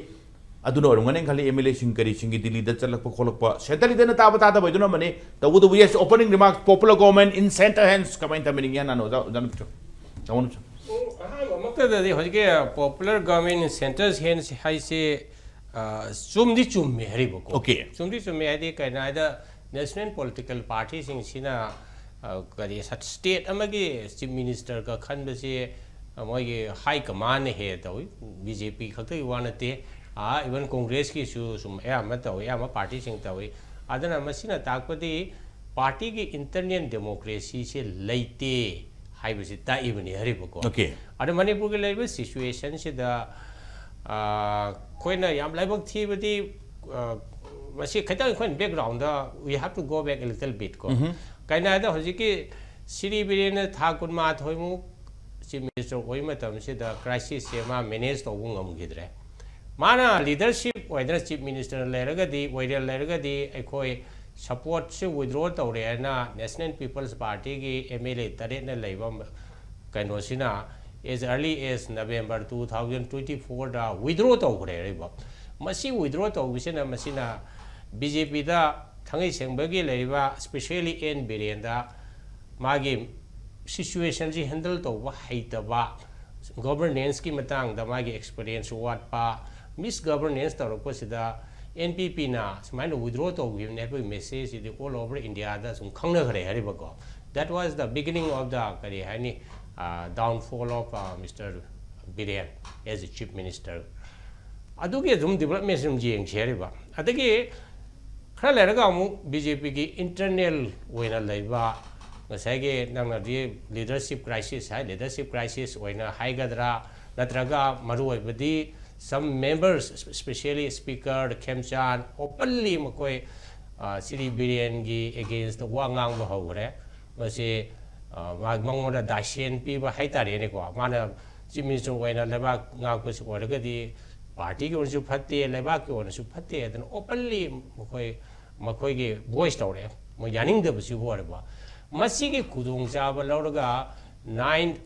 ꯑꯗꯨꯅ ꯑꯣꯏꯔꯝꯒꯅꯤ ꯈꯜꯂꯤ, ꯑꯦꯝ ꯑꯦꯜ ꯑꯦꯁꯤꯡ ꯀꯔꯤꯁꯤꯡꯒꯤ ꯗꯤꯜꯂꯤꯗ ꯆꯠꯂꯛꯄ ꯈꯣꯠꯂꯛꯄ꯫ Centre leaderꯅ ꯇꯥꯕ ꯇꯥꯗꯕ ꯍꯥꯏꯗꯨꯅ ꯑꯃꯅꯤ꯫ ꯇꯧꯕꯇꯕꯨ, yes, opening remarks, popular government in centre hands ꯀꯃꯥꯏꯅ ꯊꯝꯕꯤꯅꯤꯡꯉꯤ? ꯍꯥꯟꯅ ꯑꯣꯖꯥ, ꯑꯣꯖꯥ ꯅꯕꯒꯤꯁꯣ꯫ ꯑꯣ, ꯑꯍꯥꯟꯕꯃꯛꯇꯗꯗꯤ ꯍꯧꯖꯤꯛꯀꯤ popular government in centre's hands ꯍꯥꯏꯁꯦ, ꯑ, ꯆꯨꯝꯗꯤ ꯆꯨꯝꯃꯦ ꯍꯥꯏꯔꯤꯕꯀꯣ꯫ Okay. ꯆꯨꯝꯗꯤ ꯆꯨꯝꯃꯦ ꯍꯥꯏꯗꯤ ꯀꯩꯅꯣ ꯍꯥꯏꯗ national political partyꯁꯤꯡꯁꯤꯅ, ꯑ, ꯀꯔꯤ, state ꯑꯃꯒꯤ chief ministerꯒ ꯈꯟꯕꯁꯦ, ꯑ, ꯃꯣꯏꯒꯤ high commandꯅ ꯍꯦꯟꯅ ꯇꯧꯏ꯫ ꯕꯤ ꯖꯦ ꯄꯤ ꯈꯛꯇꯒꯤ ꯋꯥ ꯅꯠꯇꯦ꯫ ꯑ, even Congressꯀꯤꯁꯨ ꯁꯨꯝ ꯑꯌꯥꯝꯕ ꯇꯧꯏ, ꯑꯌꯥꯝꯕ partyꯁꯤꯡ ꯇꯧꯏ꯫ ꯑꯗꯨꯅ ꯃꯁꯤꯅ ꯇꯥꯛꯄꯗꯤ partyꯒꯤ internal democracyꯁꯦ ꯂꯩꯇꯦ ꯍꯥꯏꯕꯁꯤ ꯇꯥꯛꯏꯕꯅꯤ ꯍꯥꯏꯔꯤꯕꯀꯣ꯫ Okay. ꯑꯗꯣ ꯃꯅꯤꯄꯨꯔꯒꯤ ꯂꯩꯔꯤꯕ situationꯁꯤꯗ, ꯑ, ꯑꯩꯈꯣꯏꯅ ꯌꯥꯝ ꯂꯥꯏꯕꯛ ꯊꯤꯕꯗꯤ, ꯑ, ꯃꯁꯤ ꯈꯤꯇꯪ ꯑꯩꯈꯣꯏꯅ backgroundꯗ we have to go back a little bit ꯀꯣ꯫ ꯎꯝꯍꯨꯝ꯫ ꯀꯩꯅꯣ ꯍꯥꯏꯗ ꯍꯧꯖꯤꯛꯀꯤ ꯁ꯭ꯔꯤ ꯕꯤꯔꯦꯟꯅ ꯊꯥ ꯀꯨꯟꯃꯥꯊꯣꯏꯃꯨꯛ chief minister ꯑꯣꯏꯕ ꯃꯇꯝꯁꯤꯗ crisisꯁꯦ ꯃꯥ manage ꯇꯧꯕ ꯉꯝꯈꯤꯗ꯭ꯔꯦ꯫ ꯃꯥꯅ leadership ꯑꯣꯏꯗꯅ chief minister ꯂꯩꯔꯒꯗꯤ, ꯑꯣꯏꯔꯦꯜ ꯂꯩꯔꯒꯗꯤ ꯑꯩꯈꯣꯏ supportꯁꯦ withdraw ꯇꯧꯔꯦ ꯍꯥꯏꯅ National People's Partyꯒꯤ M L A ꯇꯔꯦꯠꯅ ꯂꯩꯕ ꯀꯩꯅꯣꯁꯤꯅ as early as November two thousand twenty fourꯗ withdraw ꯇꯧꯈ꯭ꯔꯦ ꯍꯥꯏꯔꯤꯕ꯫ ꯃꯁꯤ withdraw ꯇꯧꯕꯁꯤꯅ, ꯃꯁꯤꯅ B J Pꯗ ꯊꯥꯡꯃꯩ ꯁꯦꯡꯕꯒꯤ ꯂꯩꯔꯤꯕ, especially N ꯕꯤꯔꯦꯟꯗ ꯃꯥꯒꯤ situationꯁꯤ handle ꯇꯧꯕ ꯍꯩꯇꯕ, governanceꯀꯤ ꯃꯇꯥꯡꯗ ꯃꯥꯒꯤ experience ꯋꯥꯠꯄ, misgovernance ꯇꯧꯔꯛꯄꯁꯤꯗ ꯑꯦꯟ ꯄꯤ ꯄꯤꯅ ꯁꯨꯃꯥꯏꯅ withdraw ꯇꯧꯈꯤꯕꯅꯦ ꯍꯥꯏꯕꯒꯤ message ꯁꯤꯗꯤ all over India ꯗ ꯁꯨꯝ ꯈꯪꯅꯈ꯭ꯔꯦ ꯍꯥꯏꯔꯤꯕꯀꯣ꯫ That was the beginning of the, ꯀꯔꯤ ꯍꯥꯏꯅꯤ, downfall of Mister Biren as a chief minister. ꯑꯗꯨꯒꯤ ꯑꯗꯨꯝ development ꯁꯤ ꯑꯗꯨꯝ ꯌꯦꯡꯁꯤ ꯍꯥꯏꯔꯤꯕ꯫ ꯑꯗꯒꯤ ꯈꯔ ꯂꯩꯔꯒ ꯑꯃꯨꯛ ꯕꯤ ꯖꯦ ꯄꯤꯒꯤ internal ꯑꯣꯏꯅ ꯂꯩꯕ ꯉꯁꯥꯏꯒꯤ ꯅꯪꯅꯗꯤ leadership crisis ꯍꯥꯏ, leadership crisis ꯑꯣꯏꯅ ꯍꯥꯏꯒꯗ꯭ꯔꯥ, ꯅꯠꯇ꯭ꯔꯒ ꯃꯔꯨꯑꯣꯏꯕꯗꯤ some members, especially Speaker ꯈꯦꯝꯆꯥꯟ, openly ꯃꯈꯣꯏ, ꯑ, ꯁ꯭ꯔꯤ ꯕꯤꯔꯦꯟꯒꯤ against ꯇ ꯋꯥ ꯉꯥꯡꯕ ꯍꯧꯈ꯭ꯔꯦ꯫ ꯃꯁꯤ, ꯑ, ꯃꯥ-, ꯃꯉꯣꯟꯗ ꯗꯥꯏꯁꯦꯟ ꯄꯤꯕ ꯍꯥꯏꯇꯥꯔꯦꯅꯦꯀꯣ꯫ ꯃꯥꯅ chief minister ꯑꯣꯏꯅ ꯂꯩꯕꯥꯛ ꯉꯥꯛꯄꯁꯨ ꯑꯣꯏꯔꯒꯗꯤ party ꯒꯤ ꯑꯣꯏꯅꯁꯨ ꯐꯠꯇꯦ, ꯂꯩꯕꯥꯛꯀꯤ ꯑꯣꯏꯅꯁꯨ ꯐꯠꯇꯦ꯫ ꯑꯗꯨꯅ openly ꯃꯈꯣꯏ, ꯃꯈꯣꯏꯒꯤ voice ꯇꯧꯔꯛꯑꯦ, ꯃꯣꯏ ꯌꯥꯅꯤꯡꯗꯕꯁꯤꯕꯨ ꯑꯣꯏꯔꯕ꯫ ꯃꯁꯤꯒꯤ ꯈꯨꯗꯣꯡꯆꯥꯕ ꯂꯧꯔꯒ nine,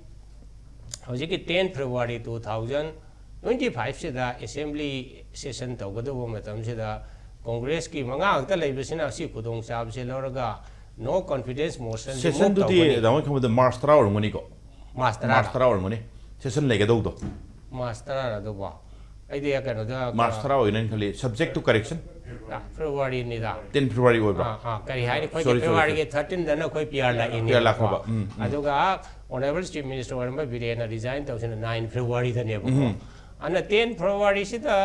ꯍꯧꯖꯤꯛꯀꯤ ten February two thousand twenty five ꯁꯤꯗ assembly session ꯇꯧꯒꯗꯧꯕ ꯃꯇꯝꯁꯤꯗ Congress ꯀꯤ ꯃꯉꯥ ꯈꯛꯇ ꯂꯩꯕꯁꯤꯅ ꯑꯁꯤ ꯈꯨꯗꯣꯡꯆꯥꯕꯁꯦ ꯂꯧꯔꯒ no confidence motion ꯁꯤ move session ꯗꯨꯗꯤ ꯇꯧꯒꯅꯤ꯫ ꯗꯥꯃꯣ ꯈꯪꯕꯗ March ꯇꯔꯥ ꯑꯣꯏꯔꯝꯒꯅꯤꯀꯣ? March ꯇꯔꯥ꯫ March ꯇꯔꯥ ꯑꯣꯏꯔꯝꯒꯅꯤ꯫ Session ꯂꯩꯒꯗꯧꯗꯣ꯫ March ꯇꯔꯥ ꯑꯗꯨꯕꯣ? ꯑꯩꯗꯤ ꯀꯩꯅꯣꯗ March ꯇꯔꯥ ꯑꯣꯏꯅ ꯈꯜꯂꯤ, subject to correction꯫ Ah, February ꯅꯤꯗ꯫ Ten February ꯑꯣꯏꯕ꯭ꯔꯥ? ꯑꯥ, ꯑꯥ, ꯀꯔꯤ ꯍꯥꯏꯅꯤ? ꯑꯩꯈꯣꯏꯒꯤ Sorry, sorry, February ꯒꯤ sorry. thirteen ꯗꯅ ꯑꯩꯈꯣꯏ P R ꯂꯥꯛꯏꯅꯦꯕꯀꯣ꯫ P R ꯂꯥꯛꯈ꯭ꯔꯕ꯫ ꯎꯝ, ꯎꯝ꯫ ꯑꯗꯨꯒ Honourable Chief Minister ꯑꯣꯏꯔꯝꯕ ꯕꯤꯔꯦꯟꯅ resign ꯇꯧꯁꯤꯅ nine February ꯗꯅꯦꯕꯀꯣ꯫ ꯎꯝ꯫ ꯑꯗꯨꯅ ten February ꯁꯤꯗ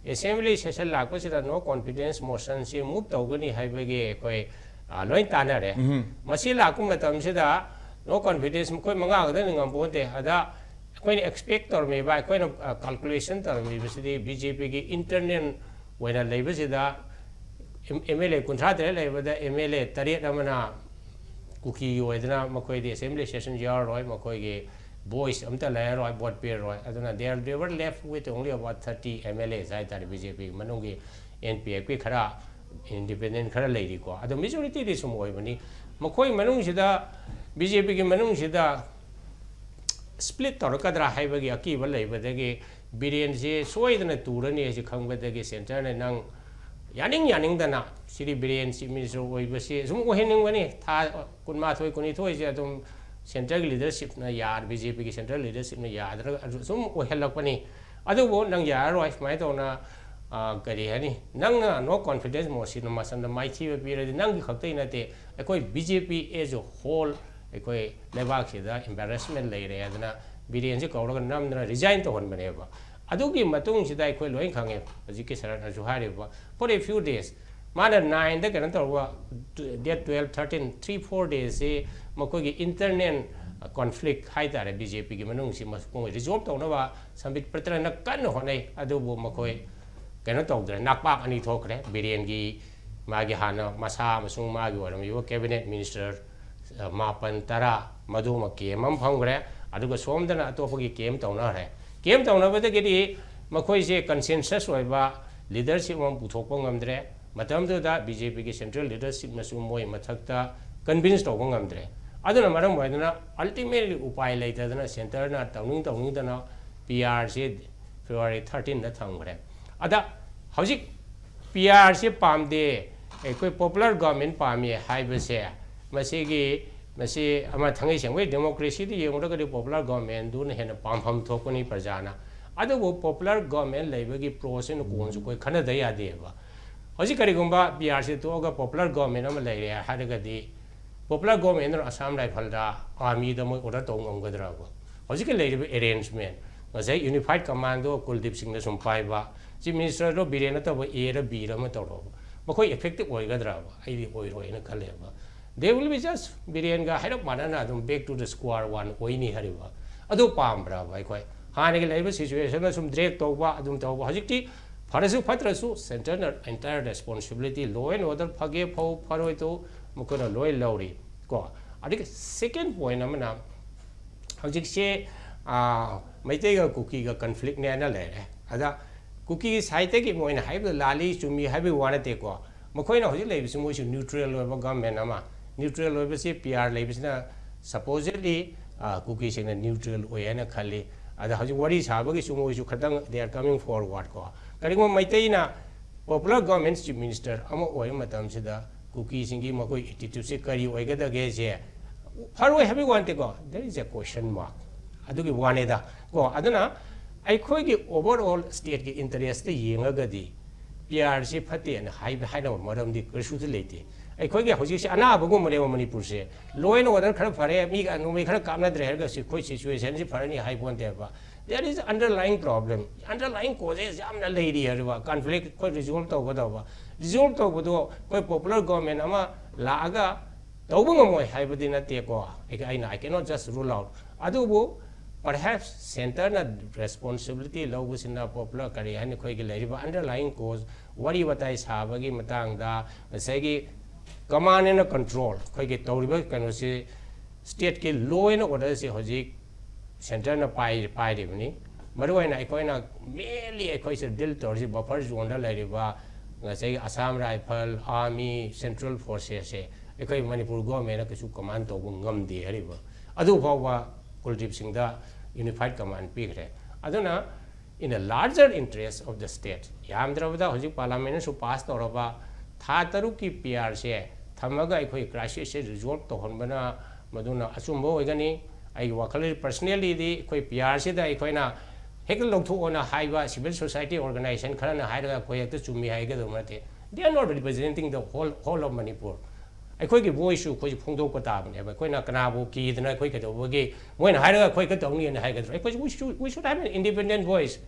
assembly session ꯂꯥꯛꯄꯁꯤꯗ no confidence motion ꯁꯤ move ꯇꯧꯒꯅꯤ ꯍꯥꯏꯕꯒꯤ ꯑꯩꯈꯣꯏ, ꯑ, ꯂꯣꯏ ꯇꯥꯟꯅꯔꯦ꯫ ꯎꯝ꯫ ꯃꯁꯤ ꯂꯥꯛꯄ ꯃꯇꯝꯁꯤꯗ no confidence ꯃꯈꯣꯏ ꯃꯉꯥ ꯈꯛꯇꯅ ꯉꯝꯄꯣꯟꯇꯦ꯫ ꯑꯗ ꯑꯩꯈꯣꯏꯅ expect ꯇꯧꯔꯝꯃꯤꯕ, ꯑꯩꯈꯣꯏꯅ, ꯑ, calculation ꯇꯧꯔꯝꯃꯤꯕꯁꯤꯗꯤ ꯕꯤ ꯖꯦ ꯄꯤꯒꯤ internal ꯑꯣꯏꯅ ꯂꯩꯕꯁꯤꯗ ꯑꯦꯝ ꯑꯦꯜ ꯑꯦ ꯀꯨꯟꯊ꯭ꯔꯥ ꯇꯔꯦꯠ ꯂꯩꯕꯗ ꯑꯦꯝ ꯑꯦꯜ ꯑꯦ ꯇꯔꯦꯠ ꯑꯃꯅ ꯀꯨꯀꯤ ꯑꯣꯏꯗꯅ ꯃꯈꯣꯏꯗꯤ assembly session ꯌꯥꯎꯔꯔꯣꯏ, ꯃꯈꯣꯏꯒꯤ voice ꯑꯝꯇ ꯂꯩꯔꯔꯣꯏ, vote ꯄꯤꯔꯔꯣꯏ꯫ ꯑꯗꯨꯅ they are, they were left with only about thirty M L As ꯍꯥꯏꯇꯥꯔꯦ, ꯕꯤ ꯖꯦ ꯄꯤ ꯃꯅꯨꯡꯒꯤ ꯑꯦꯟ ꯄꯤ ꯑꯦꯐꯀꯤ ꯈꯔ independent ꯈꯔ ꯂꯩꯔꯤꯀꯣ꯫ ꯑꯗꯣ majority ꯗꯤ ꯁꯨꯝ ꯑꯣꯏꯕꯅꯤ꯫ ꯃꯈꯣꯏ ꯃꯅꯨꯡꯁꯤꯗ, ꯕꯤ ꯖꯦ ꯄꯤꯒꯤ ꯃꯅꯨꯡꯁꯤꯗ split ꯇꯧꯔꯛꯀꯗ꯭ꯔꯥ ꯍꯥꯏꯕꯒꯤ ꯑꯀꯤꯕ ꯂꯩꯕꯗꯒꯤ ꯕꯤꯔꯦꯟꯁꯤ ꯁꯣꯏꯗꯅ ꯇꯨꯔꯅꯤ ꯍꯥꯏꯁꯤ ꯈꯪꯕꯗꯒꯤ centre ꯅ ꯅꯪ ꯌꯥꯅꯤꯡ ꯌꯥꯅꯤꯡꯗꯅ ꯁ꯭ꯔꯤ ꯕꯤꯔꯦꯟ chief minister ꯑꯣꯏꯕꯁꯤ ꯁꯨꯝ ꯑꯣꯏꯍꯟꯅꯤꯡꯕꯅꯤ꯫ ꯊꯥ ꯀꯨꯟꯃꯥꯊꯣꯏ, ꯀꯨꯟꯅꯤꯊꯣꯏꯁꯦ ꯑꯗꯨꯝ centre ꯒꯤ leadership ꯅ ꯌꯥ-, ꯕꯤ ꯖꯦ ꯄꯤꯒꯤ central leadership ꯅ ꯌꯥꯗ꯭ꯔꯒ ꯑꯗꯨ ꯁꯨꯝ ꯑꯣꯏꯍꯜꯂꯛꯄꯅꯤ꯫ ꯑꯗꯨꯕꯨ ꯅꯪ ꯌꯥꯔꯔꯣꯏ, ꯁꯨꯃꯥꯏꯅ ꯇꯧꯅ ꯑ, ꯀꯔꯤ ꯍꯥꯏꯅꯤ, ꯅꯪꯅ no confidence motion ꯃꯁꯝꯗ ꯃꯥꯏꯊꯤꯕ ꯄꯤꯔꯗꯤ ꯅꯪꯒꯤ ꯈꯛꯇꯒꯤ ꯅꯠꯇꯦ, ꯑꯩꯈꯣꯏ B J P as a whole ꯑꯩꯈꯣꯏ ꯂꯩꯕꯥꯛꯁꯤꯗ embarrassment ꯂꯩꯔꯦ ꯍꯥꯏꯗꯅ ꯕꯤꯔꯦꯟꯁꯦ ꯀꯧꯔꯒ ꯅꯝꯗꯅ resign ꯇꯧꯍꯟꯕꯅꯦꯕ꯫ ꯑꯗꯨꯒꯤ ꯃꯇꯨꯡꯁꯤꯗ ꯑꯩꯈꯣꯏ ꯂꯣꯏ ꯈꯪꯉꯦ, ꯍꯧꯖꯤꯛꯀꯤ ꯁꯔꯠꯅꯁꯨ ꯍꯥꯏꯔꯤꯕ, for a few days ꯃꯥꯅ nineꯗ ꯀꯩꯅꯣ ꯇꯧꯕ, date twelve, thirteen, three four daysꯁꯤ ꯃꯈꯣꯏꯒꯤ internal conflict ꯍꯥꯏꯇꯥꯔꯦ, B J Pꯒꯤ ꯃꯅꯨꯡꯁꯤ ꯃꯈꯣꯏ resolve ꯇꯧꯅꯕ ꯁꯝꯕꯤꯠ ꯄꯇ꯭ꯔꯅ ꯀꯟꯅ ꯍꯣꯠꯅꯩ꯫ ꯑꯗꯨꯕꯨ ꯃꯈꯣꯏ ꯀꯩꯅꯣ ꯇꯧꯗ꯭ꯔꯦ, ꯅꯥꯛꯄꯥꯛ ꯑꯅꯤ ꯊꯣꯛꯈ꯭ꯔꯦ꯫ ꯕꯤꯔꯦꯟꯒꯤ ꯃꯥꯒꯤ ꯍꯥꯟꯅ ꯃꯁꯥ ꯑꯃꯁꯨꯡ ꯃꯥꯒꯤ ꯑꯣꯏꯔꯝꯃꯤꯕ cabinet minister, ꯑ, ꯃꯥꯄꯟ, ꯇꯔꯥ, ꯃꯗꯨꯃ camp ꯑꯃ ꯐꯝꯈ꯭ꯔꯦ꯫ ꯑꯗꯨꯒ ꯁꯣꯝꯗꯅ ꯑꯇꯣꯞꯄꯒꯤ camp ꯇꯧꯅꯈ꯭ꯔꯦ꯫ Camp ꯇꯧꯅꯕꯗꯒꯤꯗꯤ ꯃꯈꯣꯏꯁꯦ consensus ꯑꯣꯏꯕ leadership ꯑꯃ ꯄꯨꯊꯣꯛꯄ ꯉꯝꯗ꯭ꯔꯦ꯫ ꯃꯇꯝꯗꯨꯗ B J Pꯒꯤ central leadershipꯅꯁꯨ ꯃꯣꯏ ꯃꯊꯛꯇ convince ꯇꯧꯕ ꯉꯝꯗ꯭ꯔꯦ꯫ ꯑꯗꯨꯅ ꯃꯔꯝ ꯑꯣꯏꯗꯅ ultimately ꯎꯄꯥꯏ ꯂꯩꯇꯗꯅ centreꯅ ꯇꯧꯅꯤꯡ ꯇꯧꯅꯤꯡꯗꯅ P R ꯁꯤ February thirteenꯗ ꯊꯝꯈ꯭ꯔꯦ꯫ ꯑꯗ ꯍꯧꯖꯤꯛ P R ꯁꯤ ꯄꯥꯝꯗꯦ, ꯑꯩꯈꯣꯏ popular government ꯄꯥꯝꯃꯤ ꯍꯥꯏꯕꯁꯦ, ꯃꯁꯤꯒꯤ, ꯃꯁꯤ ꯑꯃ ꯊꯥꯡꯉꯩ ꯁꯦꯡꯕꯒꯤ democracyꯗ ꯌꯦꯡꯂꯨꯔꯒꯗꯤ popular governmentꯗꯨꯅ ꯍꯦꯟꯅ ꯄꯥꯝꯐꯝ ꯊꯣꯛꯄꯅꯤ ꯄ꯭ꯔꯖꯥꯅ꯫ ꯑꯗꯨꯕꯨ popular government ꯂꯩꯕꯒꯤ proꯁꯤꯅ ꯀꯣꯟꯁꯨ ꯑꯩꯈꯣꯏ ꯈꯟꯅꯗ ꯌꯥꯗꯦꯕ꯫ ꯍꯧꯖꯤꯛ ꯀꯔꯤꯒꯨꯝꯕ P R ꯁꯤ ꯇꯣꯛꯑꯒ popular government ꯑꯃ ꯂꯩꯔꯦ ꯍꯥꯏꯔꯒꯗꯤ, popular governmentꯅ Assam Riflesꯗ, armyꯗ ꯃꯣꯏ order ꯇꯧꯕ ꯉꯝꯒꯗ꯭ꯔꯕ? ꯍꯧꯖꯤꯛꯀꯤ ꯂꯩꯔꯤꯕ arrangement, ꯉꯁꯥꯏ unified commandꯗꯣ ꯀꯨꯜꯗꯤꯞ ꯁꯤꯡꯅ ꯁꯨꯝ ꯄꯥꯏꯕ, chief ministerꯗꯣ ꯕꯤꯔꯦꯟ ꯅꯠꯇꯕ Aꯔ Bꯔ ꯑꯃ ꯇꯧꯔꯛꯑꯣꯕ, ꯃꯈꯣꯏ effective ꯑꯣꯏꯒꯗ꯭ꯔꯕ? ꯑꯩꯗꯤ ꯑꯣꯏꯔꯣꯏꯅ ꯈꯜꯂꯦꯕ꯫ They will be just ꯕꯤꯔꯦꯟꯒ ꯍꯥꯏꯔꯞ ꯃꯥꯟꯅꯅ ꯑꯗꯨꯝ back to the square one ꯑꯣꯏꯅꯤ ꯍꯥꯏꯔꯤꯕ꯫ ꯑꯗꯨ ꯄꯥꯝꯕ꯭ꯔꯕ ꯑꯩꯈꯣꯏ? ꯍꯥꯟꯅꯒꯤ ꯂꯩꯔꯤꯕ situationꯗ ꯁꯨꯝ drag ꯇꯧꯕ, ꯑꯗꯨꯝ ꯇꯧꯕ꯫ ꯍꯧꯖꯤꯛꯇꯤ ꯐꯔꯁꯨ ꯐꯠꯇ꯭ꯔꯁꯨ centreꯅ entire responsibility, law and order ꯐꯒꯦ ꯐꯧ ꯐꯔꯣꯏꯗꯣ ꯃꯈꯣꯏꯅ ꯂꯣꯏ ꯂꯧꯔꯤ ꯀꯣ꯫ ꯑꯗꯒꯤ second point ꯑꯃꯅ, ꯍꯧꯖꯤꯛꯁꯦ, ꯑꯥ, ꯃꯩꯇꯩꯒ ꯀꯨꯀꯤꯒ conflictꯅꯦꯅ ꯂꯩꯔꯦ꯫ ꯑꯗ ꯀꯨꯀꯤꯒꯤ sideꯇꯒꯤ ꯃꯣꯏꯅ ꯍꯥꯏꯕꯗ ꯂꯥꯜꯂꯤ ꯆꯨꯝꯃꯤ ꯍꯥꯏꯕꯒꯤ ꯋꯥ ꯅꯠꯇꯦꯀꯣ꯫ ꯃꯈꯣꯏꯅ ꯍꯧꯖꯤꯛ ꯂꯩꯕꯁꯤ ꯃꯣꯏꯁꯨ neutral ꯑꯣꯏꯕ government ꯑꯃ, neutral ꯑꯣꯏꯕꯁꯤ P R ꯂꯩꯕꯁꯤꯅ supposedly, ꯑꯥ, ꯀꯨꯀꯤꯁꯤꯡꯅ neutral ꯑꯣꯏ ꯍꯥꯏꯅ ꯈꯜꯂꯤ꯫ ꯑꯗ ꯍꯧꯖꯤꯛ ꯋꯥꯔꯤ ꯁꯥꯕꯒꯤꯁꯨ ꯃꯣꯏꯁꯨ ꯈꯤꯇꯪ they are coming forward ꯀꯣ꯫ ꯀꯔꯤꯒꯨꯝꯕ ꯃꯩꯇꯩꯅ popular government chief minister ꯑꯃ ꯑꯣꯏꯕ ꯃꯇꯝꯁꯤꯗ ꯀꯨꯀꯤꯁꯤꯡꯒꯤ ꯃꯈꯣꯏ attitudeꯁꯤ ꯀꯔꯤ ꯑꯣꯏꯒꯗꯒꯦꯁꯦ ꯐꯔꯣꯏ ꯍꯥꯏꯕꯒꯤ ꯋꯥ ꯅꯠꯇꯦꯀꯣ, there is a question mark꯫ ꯑꯗꯨꯒꯤ ꯋꯥꯅꯦꯗ ꯀꯣ꯫ ꯑꯗꯨꯅ ꯑꯩꯈꯣꯏꯒꯤ overall stateꯀꯤ interestꯇ ꯌꯦꯡꯉꯒꯗꯤ ꯄꯤ ꯑꯥꯔꯁꯤ ꯐꯠꯇꯦꯅ ꯍꯥꯏꯕ ꯍꯥꯏꯅꯕ ꯃꯔꯝꯗꯤ ꯀꯔꯤꯁꯨꯗꯤ ꯂꯩꯇꯦ꯫ ꯑꯩꯈꯣꯏꯒꯤ ꯍꯧꯖꯤꯛꯁꯦ ꯑꯅꯥꯕꯒꯨꯝꯕꯅꯦꯕ ꯃꯅꯤꯄꯨꯔꯁꯦ꯫ Law and order ꯈꯔ ꯐꯔꯦ, ꯃꯤ ꯅꯣꯡꯃꯩ ꯈꯔ ꯀꯥꯞꯅꯗ꯭ꯔꯦ ꯍꯥꯏꯔꯒ ꯑꯩꯈꯣꯏ situationꯁꯤ ꯐꯔꯅꯤ ꯍꯥꯏꯕ ꯅꯠꯇꯦꯕ꯫ There is underlying problem, underlying causes ꯌꯥꯝꯅ ꯂꯩꯔꯤ ꯍꯥꯏꯔꯤꯕ꯫ Conflict ꯑꯩꯈꯣꯏ resolve ꯇꯧꯒꯗꯧꯕ, resolve ꯇꯧꯕꯗꯣ ꯑꯩꯈꯣꯏ popular government ꯑꯃ ꯂꯥꯛꯑꯒ ꯇꯧꯕ ꯉꯝꯃꯣꯏ ꯍꯥꯏꯕꯗꯤ ꯅꯠꯇꯦꯀꯣ꯫ ꯑꯩ- ꯑꯩꯅ I cannot just rule out꯫ ꯑꯗꯨꯕꯨ perhaps centreꯅ responsibility ꯂꯧꯕꯁꯤꯅ popular ꯀꯔꯤ ꯍꯥꯏꯅꯤ, ꯑꯩꯈꯣꯏꯒꯤ ꯂꯩꯔꯤꯕ underlying cause, ꯋꯥꯔꯤ ꯋꯥꯇꯥꯏ ꯁꯥꯕꯒꯤ ꯃꯇꯥꯡꯗ, ꯉꯁꯥꯏꯒꯤ command and control, ꯑꯩꯈꯣꯏꯒꯤ ꯇꯧꯔꯤꯕ ꯀꯩꯅꯣꯁꯤ, stateꯀꯤ law and orderꯁꯤ ꯍꯧꯖꯤꯛ centreꯅ ꯄꯥꯏ- ꯄꯥꯏꯔꯤꯕꯅꯤ꯫ ꯃꯔꯨꯑꯣꯏꯅ ꯑꯩꯈꯣꯏꯅ mainly ꯑꯩꯈꯣꯏꯁꯦ deal ꯇꯧꯔꯤꯁꯤ buffer zoneꯗ ꯂꯩꯔꯤꯕ ꯉꯁꯥꯏꯒꯤ Assam Rifle, Army, Central Forcesꯁꯦ ꯑꯩꯈꯣꯏ ꯃꯅꯤꯄꯨꯔ governmentꯅ ꯀꯩꯁꯨ command ꯇꯧꯕ ꯉꯝꯗꯦ ꯍꯥꯏꯔꯤꯕ꯫ ꯑꯗꯨ ꯐꯥꯎꯕ ꯀꯨꯜꯗꯤꯞ ꯁꯤꯡꯗ unified command ꯄꯤꯈ꯭ꯔꯦ꯫ ꯑꯗꯨꯅ in the larger interest of the state, ꯌꯥꯝꯗ꯭ꯔꯕꯗ ꯍꯧꯖꯤꯛ parliamentꯅꯁꯨ pass ꯇꯧꯔꯕ ꯊꯥ ꯇꯔꯨꯛꯀꯤ ꯄꯤ ꯑꯥꯔꯁꯦ ꯊꯝꯃꯒ ꯑꯩꯈꯣꯏ crisisꯁꯦ resolve ꯇꯧꯍꯟꯕꯅ ꯃꯗꯨꯅ ꯑꯆꯨꯝꯕ ꯑꯣꯏꯒꯅꯤ꯫ ꯑꯩꯒꯤ ꯋꯥꯈꯜꯗꯗꯤ, personallyꯗꯤ, ꯑꯩꯈꯣꯏ ꯄꯤ ꯑꯥꯔꯁꯤꯗ ꯑꯩꯈꯣꯏꯅ ꯍꯦꯛꯇ ꯂꯧꯊꯣꯛꯑꯣꯅ ꯍꯥꯏꯕ civil society organization ꯈꯔꯅ ꯍꯥꯏꯔꯒ ꯑꯩꯈꯣꯏ ꯍꯦꯛꯇ ꯆꯨꯝꯃꯤ ꯍꯥꯏꯒꯗꯧꯕ ꯅꯠꯇꯦ꯫ They are not representing the whole, whole of Manipur. ꯑꯩꯈꯣꯏꯒꯤ voiceꯁꯨ ꯑꯩꯈꯣꯏꯁꯨ ꯐꯣꯡꯗꯣꯛꯄ ꯇꯥꯕꯅꯦꯕ꯫ ꯑꯩꯈꯣꯏꯅ ꯀꯅꯥꯕꯨ ꯀꯤꯗꯅ ꯑꯩꯈꯣꯏ ꯀꯩꯗꯧꯕꯒꯤ, ꯃꯣꯏꯅ ꯍꯥꯏꯔꯒ ꯑꯩꯈꯣꯏ ꯈꯛꯇ ꯇꯧꯅꯤꯅ ꯍꯥꯏꯒꯗ꯭ꯔꯣ? ꯑꯩꯈꯣꯏꯁꯨ, we should, we should have an independent voice.